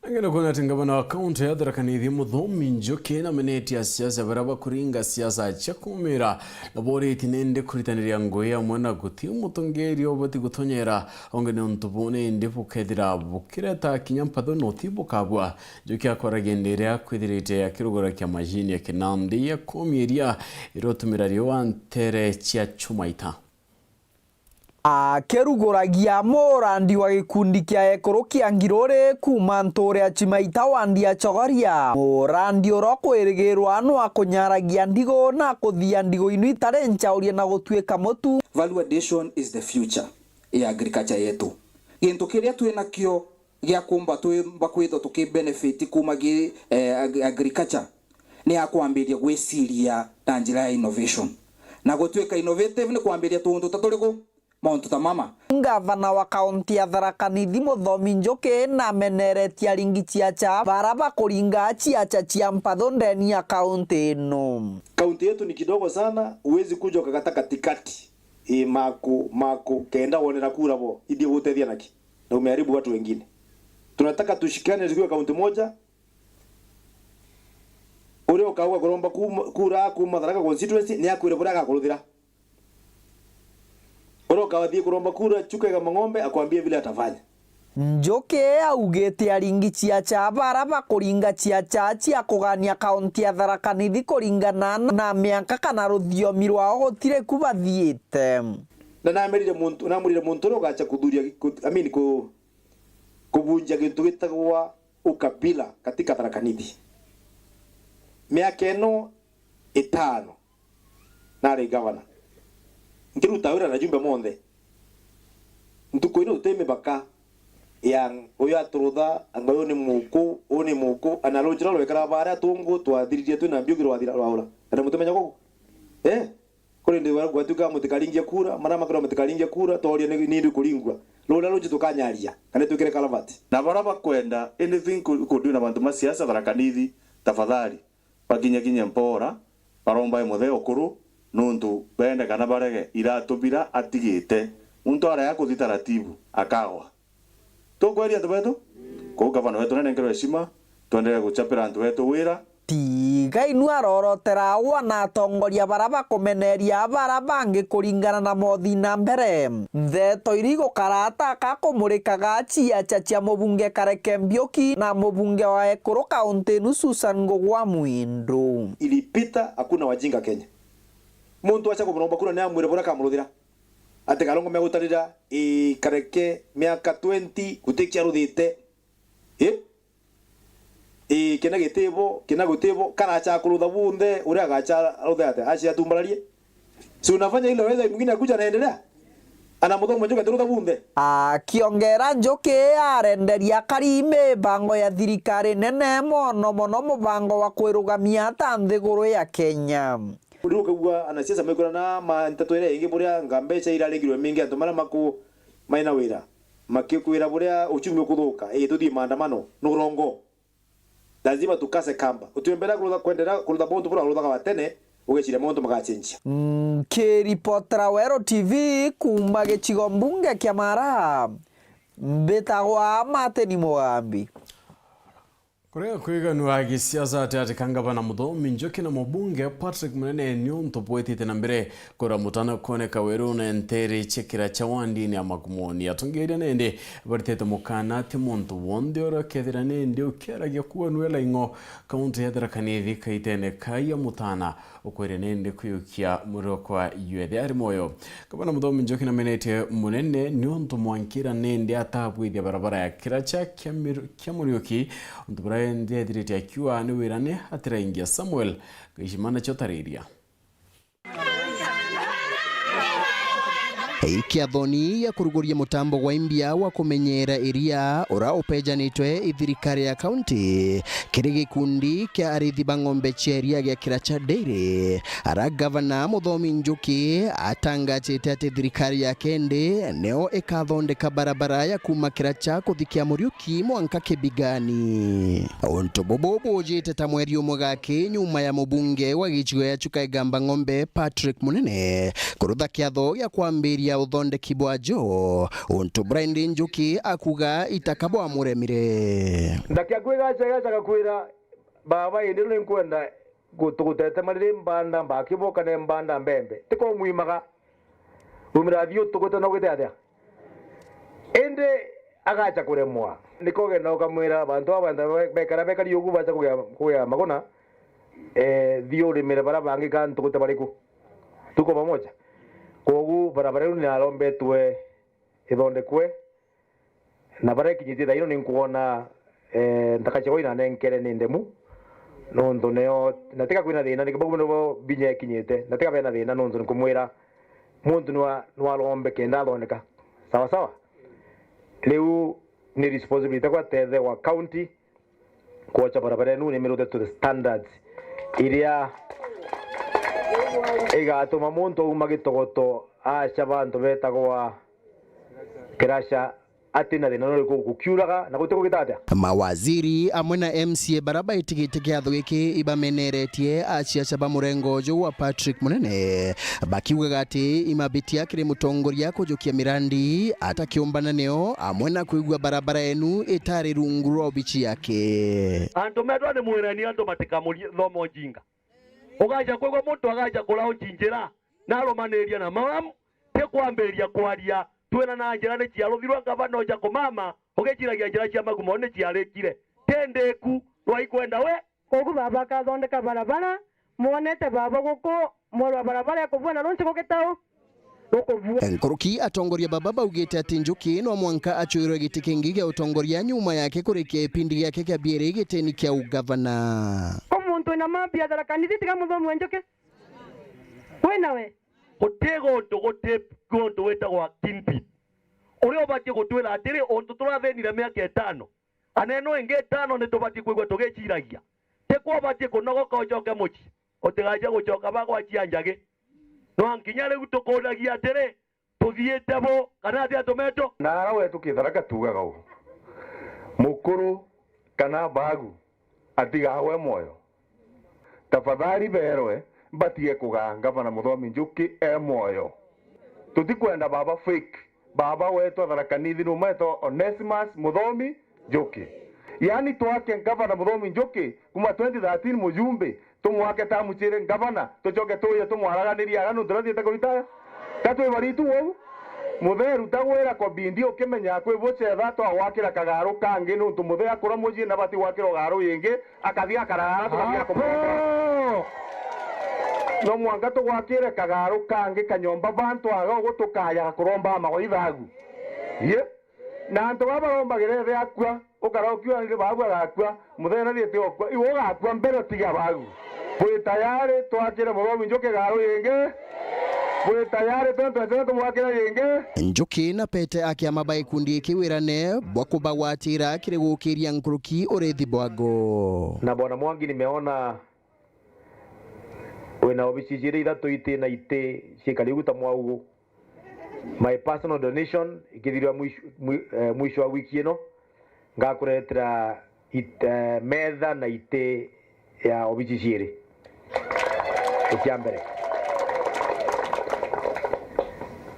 Angene kwona ati ngavana wa kaunti ya Tharaka Nithi Muthomi Njuki na meneti a siasa baria bakuringa siasa cia kumira na boritie nindi kuritaniria ngui amwe na guti mutongeria ubati gutonyera onge ni untu buu nindi bukethira bukireta kinya mpatho noti bukabua. Njuki akwaragia ndi iria akwithirite akirugura kia mashini ya kinandi ya kumiria iria utumira riua ntere cia chuma ita. Akiruguragia murandi wa gikundi kia ekuru kia Ngiruri kuuma ntuure ya Chimaita wandi ya Chogoria. Murandi uria ukwirigirwa nwa kunyaragia ndigu na kuthia ndigu inu itari nchaurie na gutuika mutu. Value addition is the future ya agriculture yetu. Gintu kiria twi nakio gia kumba twimba kwithwa tukibenefit kuuma gi, eh, ag-, agriculture ni ya kwambiria gwiciria na njira ya innovation. Na gutwika innovative ni kwambiria tuuntu ta turiku? Mauntu ta mama. Ngavana wa kaunti ya Tharaka Nithi Muthomi Njuki nameneretie aringi ciacha bara bakuringa ciacha cia mpatho ndeni ya kaunti ino. Kaunti yetu ni kidogo sana, huwezi kuja ukakata katikati. Ii, maku, maku, kenda wonera kura bo, ithiĩ gũteithia naki? Na umeharibu watu wengine. Tunataka tushikane tukiwa kaunti moja. Uria ukauga kuromba kuma, kura kuma Tharaka constituency, ni akwire buria agakuruthira. Uria ukathii kuromba kura Chuka Igamba Ng'ombe, akwambie vile atafanya. Njuki augite aringi ciacha bara bakuringa ciacha cia kugania kaunti ya Tharaka Nithi kuringana na mianka kana ruthiomi rwao gutiri ku bathiite. Na namerire muntu, namwirire muntu uria ugacha kuthuria, ku-, I mean, ku-, kubunja gintu gitagwa ukabila katika Tharaka Nithi. Miaka ino itano nari gavana, nkiruta wira na jumbe monthe. Ntuku ino tuti mibaka ya uyu aturutha, anga uyu ni muku, uyu ni muku, ana ruji ruria rwekara baria tungu twathiririe twina Mbiuki rwathira rwaura. Kana mutumenya guku? Eh? Kuri ndi gwatuika mutikaringie kura, maria makorwa mutikaringie kura, tooria ni, ni ndi kuringua. Ruria ruji tukanyaria, kana twikire kalavati. Na baria bakwenda anything ku-, kundi na bantu ma siasa Tharaka Nithi, tafadhali, bakinyakinye mpora, barombae muthee ukuru, nuntu bende kana barege iratu bira atigite. Muntu arega kuthi taratibu, akagwa. Tukweria antu betu? Kuu gavana wetu nanenkerwe heshima, twendelee guchapira antu betu wira. Tiga inua arorotera agwa na atongoria bara bakumeneria bara bangi kuringana na mothi na mbere. Ntheto iri igukara ata akumurikaga ciacha cia mubunge Kareke Mbiuki na mubunge wa ekuru kaunti inu Susan Ngugi wa Mwindu. Ilipita, hakuna wajinga Kenya. Muntu acha kumuromba kura ni amwire buria akamuruthira. Ati Karongo megutarira, ii, Kareke miaka twenty, guti kiaruthite. Ii? Ii, kina gitibo, kina gutibo, karacha kurutha bunthe, uria agacha aruthe ate, acha atumbararie. Si unafanya ile weza mwingine akuja anaendelea? Ana muthomo njuga turutha bunthe. Akiongera Njuki arenderia akari mibango ya thirikari nene mono mono mubango wa kwirugamia ta nthiguru ya Kenya. Riu ukagua anasiasa maikurana ma nteto iria ingi buria nga mbeca irarengirwe mingi antu maria maku-, maina wira, makikwira buria uchumi ukuthuka, ii, tuthii maandamano, nurongo. Lazima tukase kamba. Utiumbira kurutha, kwenderea kurutha muntu bura uruthaga wa tene, ugeciria muntu magacenjia. Nkiripotera Weru T V kuuma gicigo mbunge kia Mara, mbitagwa Martin Mugambi. Kuria kwiganu a gisiasa gatiati ka ngavana Muthomi Njuki na mubunge Patrick Munene ni untu bwitite na mbere kuramutana kwoneka werune nteere cia Kiracha wandini ya Makumoni. Atongeria nindi baritite mukana ati muntu wonthe uria ukethira nindi ukiaragia kuganwela ing'o kaunti ya Tharaka Nithi kaitene kai amutana ukwire nindi kwiukia muriro kwa yuethe ari mwoyo. Gavana Muthomi Njuki namenetie Munene niuntu mwankira nindi atabwithia barabara ya Kiracha kia Mir-, kia Muriuki, untu buria nindi ethirite akiuga ni wirane atiraingia. Samuel Gaishima nacio tariria. Ikiathoni ya kuruguria mutambo gwa imbia wa kumenyera iria ura upejanitwe i thirikari ya kaunti kiri gikundi kia arithi ba ng'ombe cia iria gia Kiracha Dairy, ara gavana Muthomi Njuki atangajite ati thirikari yake ndi nio ikathondeka barabara ya kuuma Kiracha kuthikia Muriuki mwanka Kibigani. Untu bubu bujite ta mweri umwe gaki nyuma ya mubunge wa gicigo ya Chuka Igamba Ng'ombe Patrick Munene kurutha kiatho gia kwambiria uthondeki bwajo, untu buria indi Njuki akuga itaka bwamuremire. Ndakia kwigacha igacha gakwira, baba, indi riu ninkwenda gu-, tugutete mariri mbanda mbakibo kana mbanda mbembe. Tiko mwimaga. Umira thiu tugute no gwite atia? Indi agacha kuremwa. Niko ugenda ukamwira bantu aba banthe be-, bekara bekari ugu bacha kugia, kugia maguna, eh, thiu urimire bara bangi ka ntugute bariku? Tuko pamoja. Kwogu barabara iu ni arombetwe ithondekwe, na baria ikinyitie thaino ni nkwona, eh, nthaka ciakwa inanenkere ni ndemu, nontu nio, na tiga kwina thina, ni bau nabo binya ikinyite, na tiga bena thina, nontu nkumwira, muntu nwa-, nwarombe kenda athondeka. Sawa sawa? Riu ni responsibility yakwa tethe wa county, kwocha barabara enu ni mirute to the standards iria igatuma muntu auma Gitogoto acha bantu betagwa Kirasha ati na thina nuriku gukiuraga na guti gugita atia. Mawaziri amwe na M C A bara baitigite kiatho giki ibameneretie aciaca ba murengo uju wa Patrick Munene, bakiugaga ati imabitia kiri mutongoria kujukia mirandi atakiumbana nio amwe na kwigua barabara enu itari rungu rwa obici yake. Antu metwa ni mwireni antu matikamurie thomo njinga. Ugaja kwigua muntu agaja kulaunji njira na arumaniria na mawamu, ti kwambiria kwaria twina na njira ni ciaruthirwa ngavana uja kumama ugiciragia njira cia Makumoni ni ciarikire. Ti ndiku, rwai kwenda we. Kogu baba akathondeka barabara, mwonete baba guku, mwerwa barabara ikubua na runci gukitau gukubua. Nkuruki atongoria baba baugite ati Njuki no mwanka acwirwe giti kingi gia utongoria nyuma yake kurikia ipindi giake kia biiri gitini kia ugavana. Ko muntu wina mambia Tharaka Nithi tiga Muthomi wa Njuki? Kwina we? Guti guntu, guti guntu witagwa kingpin uria ubatie gutwira atiri, untu turathinire miaka itano, anene ingi itano ni tubatie kwigua tugiciragia. Ti kwa ubatie kunogoka ucoke mucii, utigaje gucoka bagwachia njagi. No nkinya riu tukuuragia atiri, tuthiite bu kana atia tumeto? Na ara wetu Kitharaka tuugaga uu, mukuru kana baagu atigagwe mwoyo. Tafadhali beerwe batige kugaa Ngavana Muthomi Njuki e mwoyo. Tutikwenda baba fake. Baba wetu Tharaka Nithi numwetwa Onesimus Muthomi Njuki. Yaani twake Ngavana Muthomi Njuki kuma twenty thirteen mujumbe, tumwake tamu ciiri ngavana, tucoke tuuye tumwaraganirie aga nuntu nathiite kuritaya? Ka twi baritu uu? Mutheru tagwira kobindi ukimenya kwi bucetha twagwakira kagaru kangi nuntu muthee akura mucii na bati gwakirwa garu yingi, akathi akarara tukathi akumuromba. No mwanka tugwakire kagaru kangi kanyomba bantu aga ugu tukayaga kuromba mawaitha agu. Ye? Na antu baba barombagira ithe akua, ukara ukiuga ni baabu agakua, muthenya nathiite okua, iwe ugakua mbere utiga baabu. Bwi tayari twakire Muthomi Njuki garu yingi? Bwi tayari twentu ncene tumwakire yingi? Njuki na Pete a kiama ba gikundi giki wirane bwa kubagwatira kiri gukiria nkuruki urithi bwago. Na Bwana Mwangi, nimeona wina obici ciiri ithatu iti na iti ciikari ugu ta mwaugu. My personal donation ikithirwa mwisho, mwi-, eh, mwisho wa wiki ino, ngakuretera it-, eh, metha na iti ya obici ciiri. Icia mbere.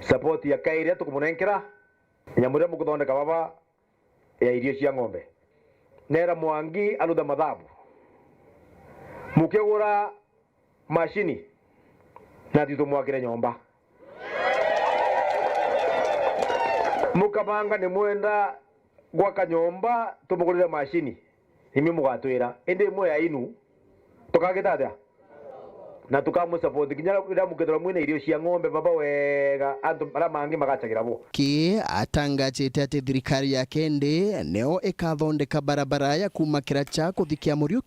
Support ya kairi tukumunenkera, nyamu iria mukuthondeka baba ya irio cia ng'ombe. Nera Mwangi aruthe mathabu. Mukigura macini, na ti tumwakire nyomba. Mukabanga ni mwenda gwaka nyomba, tumugurire macini, imwe mugatwira, indi imwe ya inu tukagita atia? Na tukamusupport kinya riria mukethirwa mwina irio cia ng'ombe baba wega, antu baria mangi magachagira bo. Ki atangajite ati thirikari yake ndi nio ikathondeka barabara ya kuuma Kiracha kuthi Kiamuriu.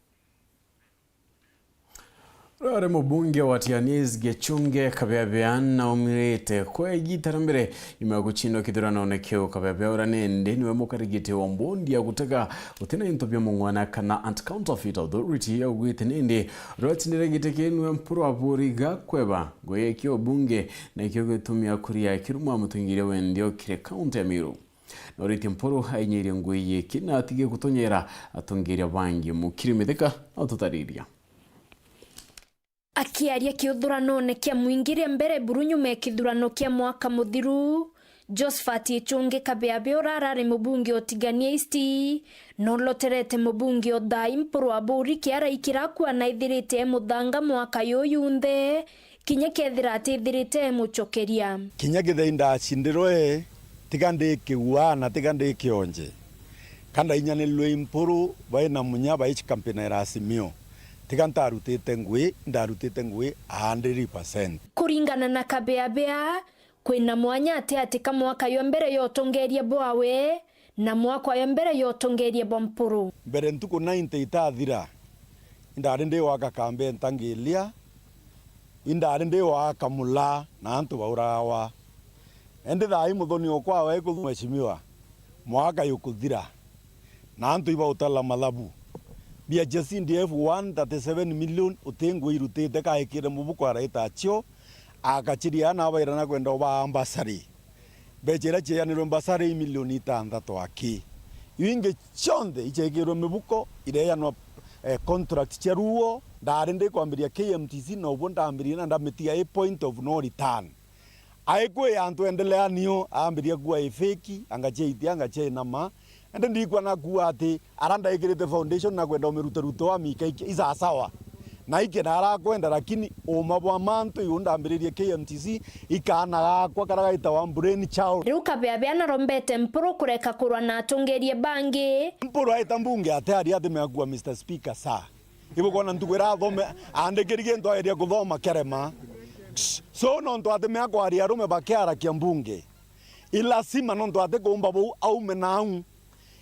Rwari mubunge wa Tianis Gichunge Kabeabea naumirite kwa igita ria mbere nyuma ya gucindwa kithuranone kiu. Kabeabea uria nindi niwe mukarigiti wa mbondi ya gutega gutina into bia mung'wana kana Anti-Counterfeit Authority yaugite nindi rwacindire giti kiu niwe Mpuru Aburi gakweba ngugi ya kio bunge na ikio gitumi akuria kiruma mutungiria wendio kiri kaunti ya Meru. Noritie Mpuru ainyirie ngui yiki na atige gutonyera atongeria bangi. Mukiri Mithika na ututariria. Akiaria kiuthuranone kia mwingi ria mbere buru nyuma ya kithurano kia mwaka muthiru, Josphat Ichungi Kabeabe ura arari mubunge o Tigania East, noloterete mubunge o thaai Mpuru Aburi kia araikira akua na ithirite e muthanga mwaka yuyu yunthe, kinya kethira atithirite e mucokeria. Kinya kethira indacindirwe, tiga ndi kiua na tiga ndi kionje, ka ndainyanirwe i Mpuru bai na munya bai campaign ya Azimio, tiga ntarutite ngui, ndarutite ngui a hundred percent. Kuringana na Kabeabea, kwina mwanya ati ati ka mwaka ywa mbere ya utongeria bwawe, na mwaka ya mbere ya utongeria bwa Mpuru. Mbere ntuku ninety itathira, indari ndi gwaka kambe ntangiria, indari ndi gwaka mula na antu bauragwa. Indi thaai muthoni okwa we kuthua mheshimiwa, mwaka yukuthira, na antu ibautala mathabu. Mbia cia C D F one thirty-seven million uti ngui irutite kaikire mubuko araita acio, akachiria ana abaira na kwenda ubaa mbasari. Mbecha iria cieanirwe mbasari i milioni itantatu aki. Iu ingi cionthe iceekirwe mibuko, ireeanwa, eh, contract cia ruo. Ndaari ndikwambiria K M T C, na ubuo ndaambirie na ndamitiga i point of no return. Aikwi antu endelea nio, aambiria kuua i fake, anga cia itia, anga cia inama. Indi ndiikua na kuuga ati ara ndaikirite foundation na kwenda umiruteruta wa mika iki isasawa. Na iki na arakwenda, lakini uuma bwa mantu iu ndambiririe K M T C, ikaana gakwa kara gaitawa Brain Child. Riu Kabeabea narombete Mpuru kureka kurwa na atongeria bangi. Mpuru aita mbunge ate aria athime akua, Mister Speaker, sir. Ibukwona ntuku ira athome, aandikiri gintu ageria kuthoma kerema. So nontu athime akwaria arume bakiarakia mbunge, i lazima nontu atikuumba buu aume nau.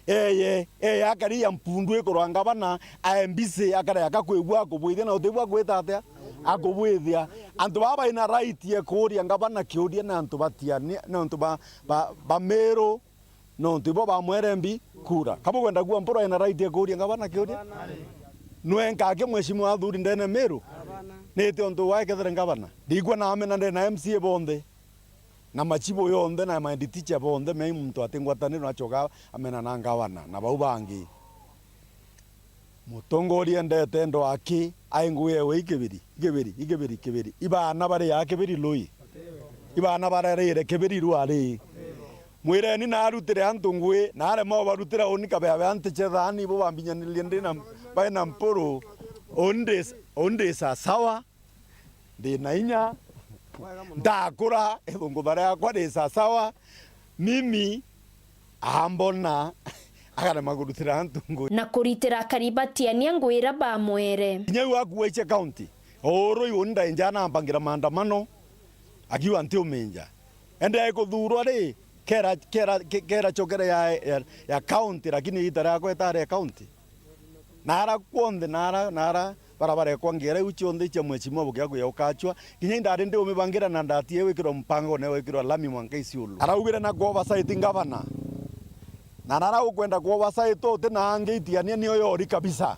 Eye, eye akari ya mpundu ikurwa ngavana, ae mbisi akare akakwigua akubwithia na utibua gwita atia? Akubwithia. Antu baba baina right ya kuuria ngavana kiuria na antu batiania, na antu ba, ba, ba Meru, nontu ibo bamwere mbi kura. Kabukwenda kuua Mpuru ena right ya kuuria ngavana kiuria? Nwe nkake mheshimiwa athuri ndene Meru? Niti untu wae kethere ngavana? Ndigua na amena ndena M C A bonthe. Na machibu yonthe na mahead teacher bonthe, mei muntu ati ngwataniro nachoka amena na ngavana na bau bangi. Mutongoria endete endo aki, ai ngugi ewe ikibiri, ikibiri, ikibiri, ikibiri. Ibana bari ya kibiri lui. Ibana barerire kibiri rwari. Mwireni na arutire antu ngui, na arema ubarutira uni Kabeabea ntiche thani, ibo bambinyanirie ndi na, bai na Mpuru, undi, undi sasawa. Ndi na inya, ndakura, ithungutha riakwa ri sasawa, mimi ambona, akarema kurutira antu ngui. Na kuritira akari batiania ngui ira bamwere. Kinya iu akuaiche county, uru iu ndainja nambangira maandamano, akiuga ntiuminja. Ende aikuthurwa ri, kera, kera, ke-, kera chokere ya, ya, ya county, lakini ita riakwa itari ya county. Nara kwonthe, nara, nara, bara barekwa ngera iu cionthe icia mheshimiwa Bukia kuya ukachwa, kinya indari ndi umibangira na ndatie wikirwa mpango na wikirwa lami mwanka Isiolo. Araugire na ku oversight ngavana. Na nara ukwenda ku oversight uti na angi itiania niyo yori kabisa.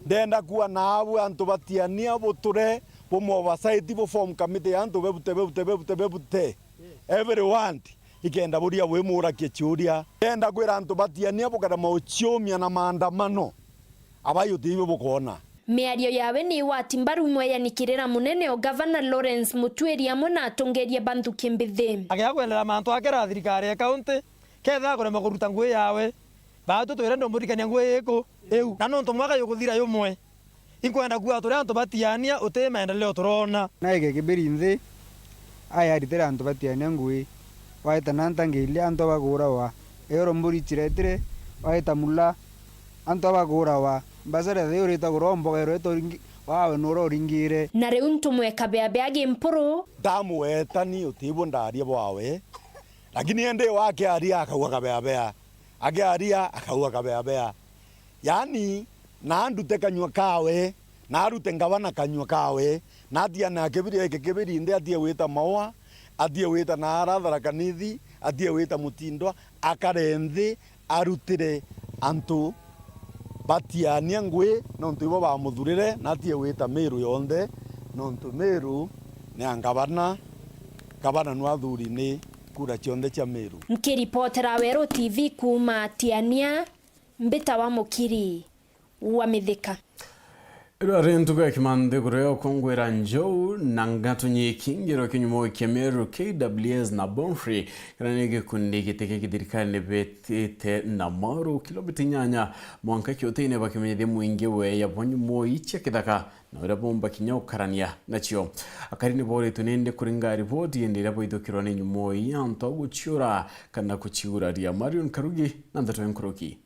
Ndenda kuwa na abu antu batiania buture, bu mu oversight, bu form committee ya antu bebute, bebute, bebute, bebute. Everyone. Ikenda buria bwimurakia ciuria. Enda kwira antu batiania bukarema uciumia na maandamano. Abai utiibio bukoona. Miario yawe ni igwati mbaru mweeyani kirira munene o Gavana Lawrence Mutuiri amwe na atongeeria ba nthuki mbithi. Agea kwendera mantu akira thirikari ya kaunti, kethira akurema kuruta ngui yawe, baatu twirenda umburikania ngui iku iu. Na nontu mwaka yukuthira yumwe, inkwenda kuuga turi antu batiania, uti maendeleo turona. Na eke kibiri nthi, aya aritire antu batiania ngui, waita na ntangiiria antu abakuurawa, eero mburi ciretire, waita mula, antu abakuurawa, mbasara thi urita kurombogerwe toringi, wawe nura uringire. Na riu ntumwe kabeabea gi mpuru. Ndamuetani utiibwo ndaaria bwawe, lakini indi wakiaria akauga kabeabea, akiaria akauga kabeabea. Yaani, na andute kanyua kawe, na arute ngavana kanyua kawe, na atiane akibiri eke kibiri nthi atie gwita Maua, atie gwita na ara Tharaka Nithi, atie gwita Mutindwa, akare nthi arutire antu batiania ngui, nontu ibo bamuthurire, na atie gwita Meru yonthe, nontu Meru ni ya ngavana, ngavana nwe athuri ni kura cionthe cia Meru. Nkiripotera Weru T V kuuma Tiania, Mbita wa Mukiri wa Mithika. Rwari ntuku ya kimanthi kuria ukungwira njou na ngatu nyiki ngiro kinyumo kia Meru K W S na Bonfrey, kana ni gikundi gitike githirikari ni bitite na maru kilomita inyanya mwanka kiutine bakimenyithia mwingi weya bwa nyumo ii cia kithaka na uria bomba kinya ukarania nacio. Akari ni boritwe nindi kuringa riboti indi iria baithukirwa ni nyumo ii antu a guciura kana kuciuraria. Marion Karugi na ndeto ya nkuruki.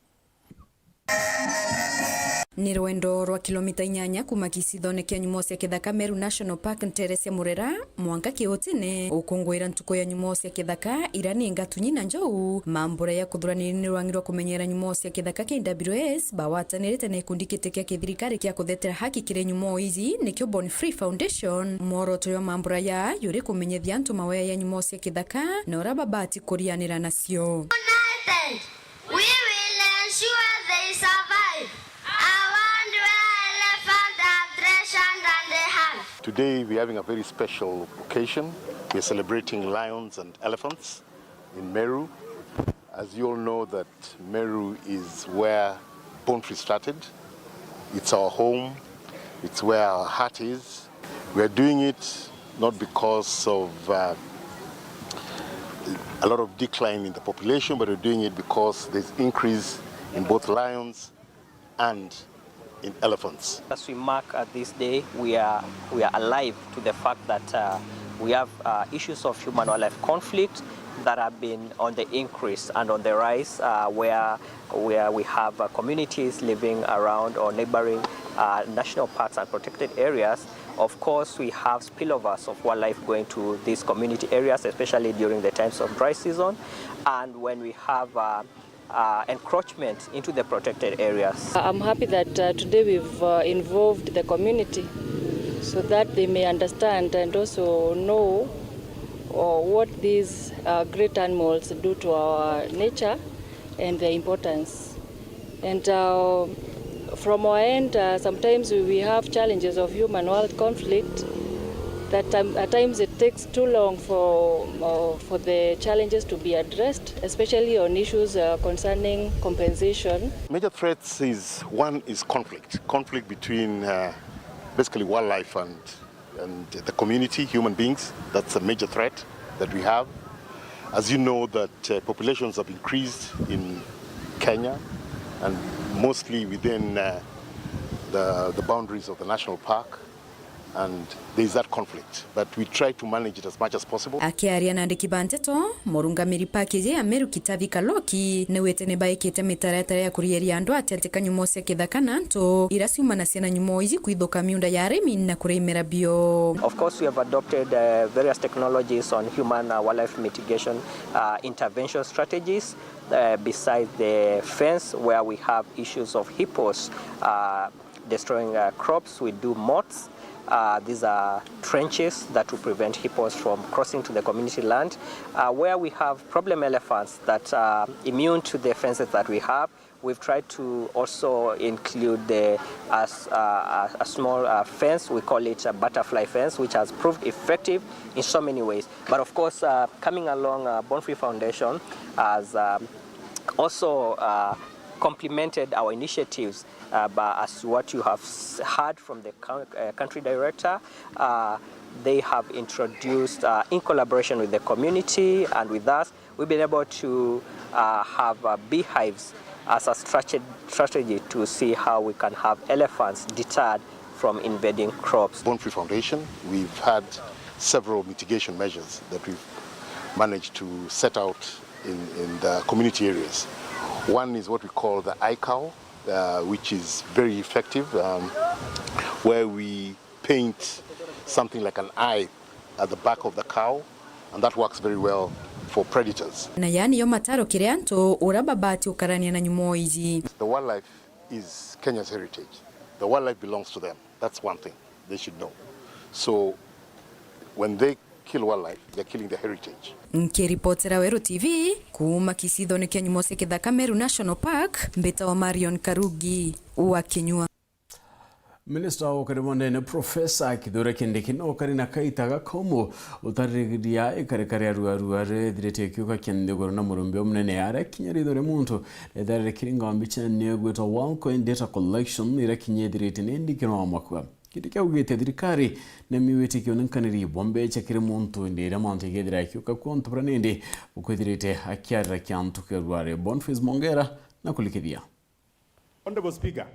Ni rwendo rwa kilomita inyanya kuuma gicithone kia nyumo cia kithaka Meru National Park ntere cia Murera mwanka Kiutine. Ukungwira ntuku ya nyumo cia kithaka iria ni ngatunyi na njou, mambura ya kuthuraniria ni rwangi rwa kumenyera nyumo cia kithaka K W S bawatanirite na gikundi giti kia kithirikari kia kuthetera haki kiri nyumo iji nikio Born Free Foundation. Mworoto jwa mambura ya juri kumenyithia antu mawea ya nyumo cia kithaka na uria babati kurianira nacio. United, we will ensure they survive. A world where elephants are treasured and they hunt. Today we are having a very special occasion. We are celebrating lions and elephants in Meru. As you all know that Meru is where Bonfrey started. It's our home. It's where our heart is. We are doing it not because of, uh, a lot of decline in the population, but we're doing it because there's increase in both lions and in elephants. As we mark, uh, this day, we are, we are alive to the fact that, uh, we have, uh, issues of human-wildlife conflict that have been on the increase and on the rise, uh, where, where we have, uh, communities living around or neighboring, uh, national parks and protected areas. Of course, we have spillovers of wildlife going to these community areas, especially during the times of dry season, and when we have, uh, uh, encroachment into the protected areas. I'm happy that, uh, today we've, uh, involved the community so that they may understand and also know, uh, what these, uh, great animals do to our nature and their importance. And, uh, from our end, uh, sometimes we, we have challenges of human-wild conflict that, um, at times it takes too long for, uh, for the challenges to be addressed, especially on issues, uh, concerning compensation. Major threats is, one is conflict, conflict between, uh, basically wildlife and, and the community, human beings. That's a major threat that we have. As you know that, uh, populations have increased in Kenya and mostly within, uh, the, the boundaries of the national park. And there is that conflict, but we try to manage it as much as possible. Akiaria na andiki ba nteto, murungamiri package ya Meru Kitavi Kaloki, niwite ni baikite mitaratara ya kurieria andu atiatika nyumo cia kithaka na antu ira ciumanacia na nyumo iji kwithuka miunda ya arimi na kurimira bio. Of course, we have adopted, uh, various technologies on human, uh, wildlife mitigation, uh, intervention strategies, uh, besides the fence where we have issues of hippos, uh, destroying, uh, crops. We do moats, Uh, these are trenches that will prevent hippos from crossing to the community land. Uh, where we have problem elephants that are immune to the fences that we have, we've tried to also include the, uh, s- uh, a, a small uh, fence, we call it a butterfly fence, which has proved effective in so many ways. But of course, uh, coming along, uh, Born Free Foundation has um, also uh, complemented our initiatives, uh, but as what you have s- heard from the coun- uh, country director, uh, they have introduced, uh, in collaboration with the community and with us, we've been able to uh, have uh, beehives as a strate- strategy to see how we can have elephants deterred from invading crops. Born Free Foundation, we've had several mitigation measures that we've managed to set out in, in the community areas. One is what we call the iCow, uh, which is very effective, um, where we paint something like an eye at the back of the cow, and that works very well for predators. Na yaani yo mataro kiri antu ura babati ukarania na nyumo iji. The wildlife is Kenya's heritage. The wildlife belongs to them. That's one thing they should know. So when they kill wildlife, they're killing their heritage. Nkiripotera Weru T V kuuma kicithone kia nyumo cia kithaka Meru National Park, mbitawa Marion Karugi wa Kinyua. Minista wa ukari bwa ndene Profesa Kithure Kindiki no kari na kaita gakomu utaririria ikarika ria ruarua rithirite ikiuka kia nthiguru na murumbi umunene aria kinya ritho ria muntu ritharire kiri ngombi cia ni gwitwa Worldcoin Data Collection iria kinya ithirite ni ndikiro wa makua. Kindiki augite thirikari ni miwite kionenkaniri bwa mbecha kiri muntu indi iria mantu igethira ikiuka kwa untu buria nindi bukwithirite akiarira kiantu kia ruari. Boniface Mongera na kulikithia. Honorable Speaker,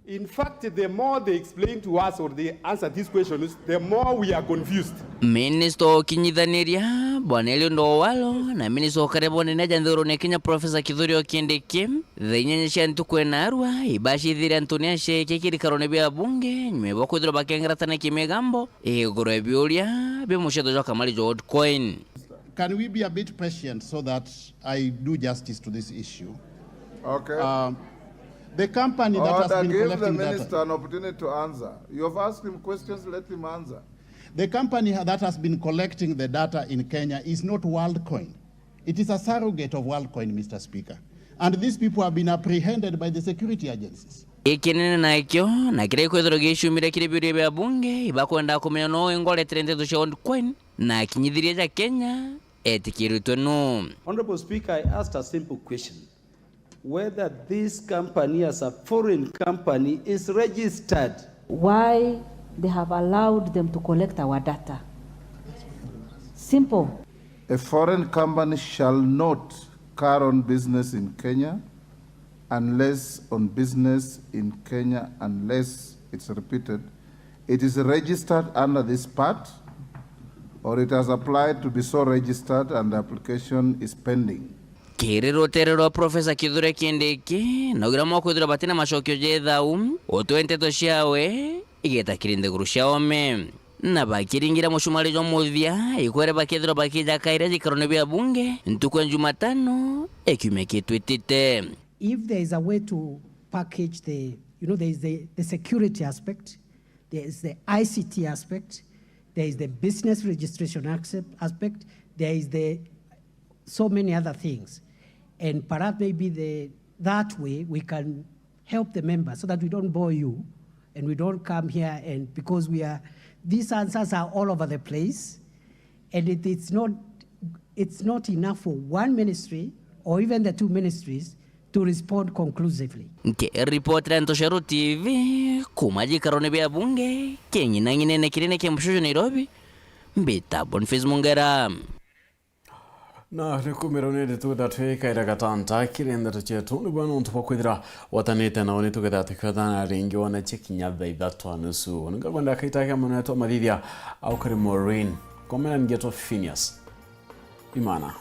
in fact, the more they explain to us or they answer these questions, the more we are confused. Minista wa ukinyithaniria, Bwana Eliud Owalo, na minista wa ukari bwa ndene ja nthigurune ya Kenya, Professor Kithure Kindiki, thaa inyanya cia ntuku ya narua, ibacithirie antu ni acia iki kirikarone bia bunge, nyuma bwa kwithirwa bakengeratana kimigambo, iguru ya biuria bia mucetho jwa kamari jwa Worldcoin. Can we be a bit patient so that I do justice to this issue? Okay. Um, the company that has Order, been give the collecting data. Minister an opportunity to answer. You have asked him questions, let him answer. The company ha- that has been collecting the data in Kenya is not Worldcoin. It is a surrogate of Worldcoin, Mister Speaker. And these people have been apprehended by the security agencies. Ikinene nakio, na kiria gikwithirwa gicumire kiri biuria bia bunge, ibakwenda kumenya no ingoretere nteto cia Worldcoin, na akinyithirie ja Kenya, etikiritwe nu. Honorable Speaker, I asked a simple question. Whether this company as a foreign company is registered. Why they have allowed them to collect our data? Simple. A foreign company shall not carry on business in Kenya unless on business in Kenya, unless it's repeated, it is registered under this part or it has applied to be so registered and the application is pending. Kiri rutere rwa Professor Kithure Kindiki, naugire mwakwithirwa batina macokio jethau, utwe nteto ciawe igeta kiri nthiguru cia ome. Na bakiringira mucumari jwa muthia, ikwere bakethirwa bakija kairia jikarone bia bunge, ntuku ya Jumatano, ya kiumia kitwitite. If there is a way to package the, you know, there is the, the security aspect, there is the I C T aspect, there is the business registration accept-, aspect, there is the so many other things. And perhaps maybe the, that way we can help the members so that we don't bore you and we don't come here and because we are, these answers are all over the place and it, it's not, it's not enough for one ministry or even the two ministries to respond conclusively. Nkiripotera Ntoshero T V, kuma jikarone bia bunge, king'inang'inene kiria kia Mshushu Nairobi, mbita Boniface Mongera. Na ni kumira ni ndi twitha twikaira gatanta kiri ndeto cietu ni bwana untu bwa kwithira watanite nao ni tugetha tukiotana ringi wona cia kinya thaa ithatu a nusu. Ni ngakwenda kaita kia mwana wetu wa mathithia au kari Maureen. Komera ngetwa Phineas Imana.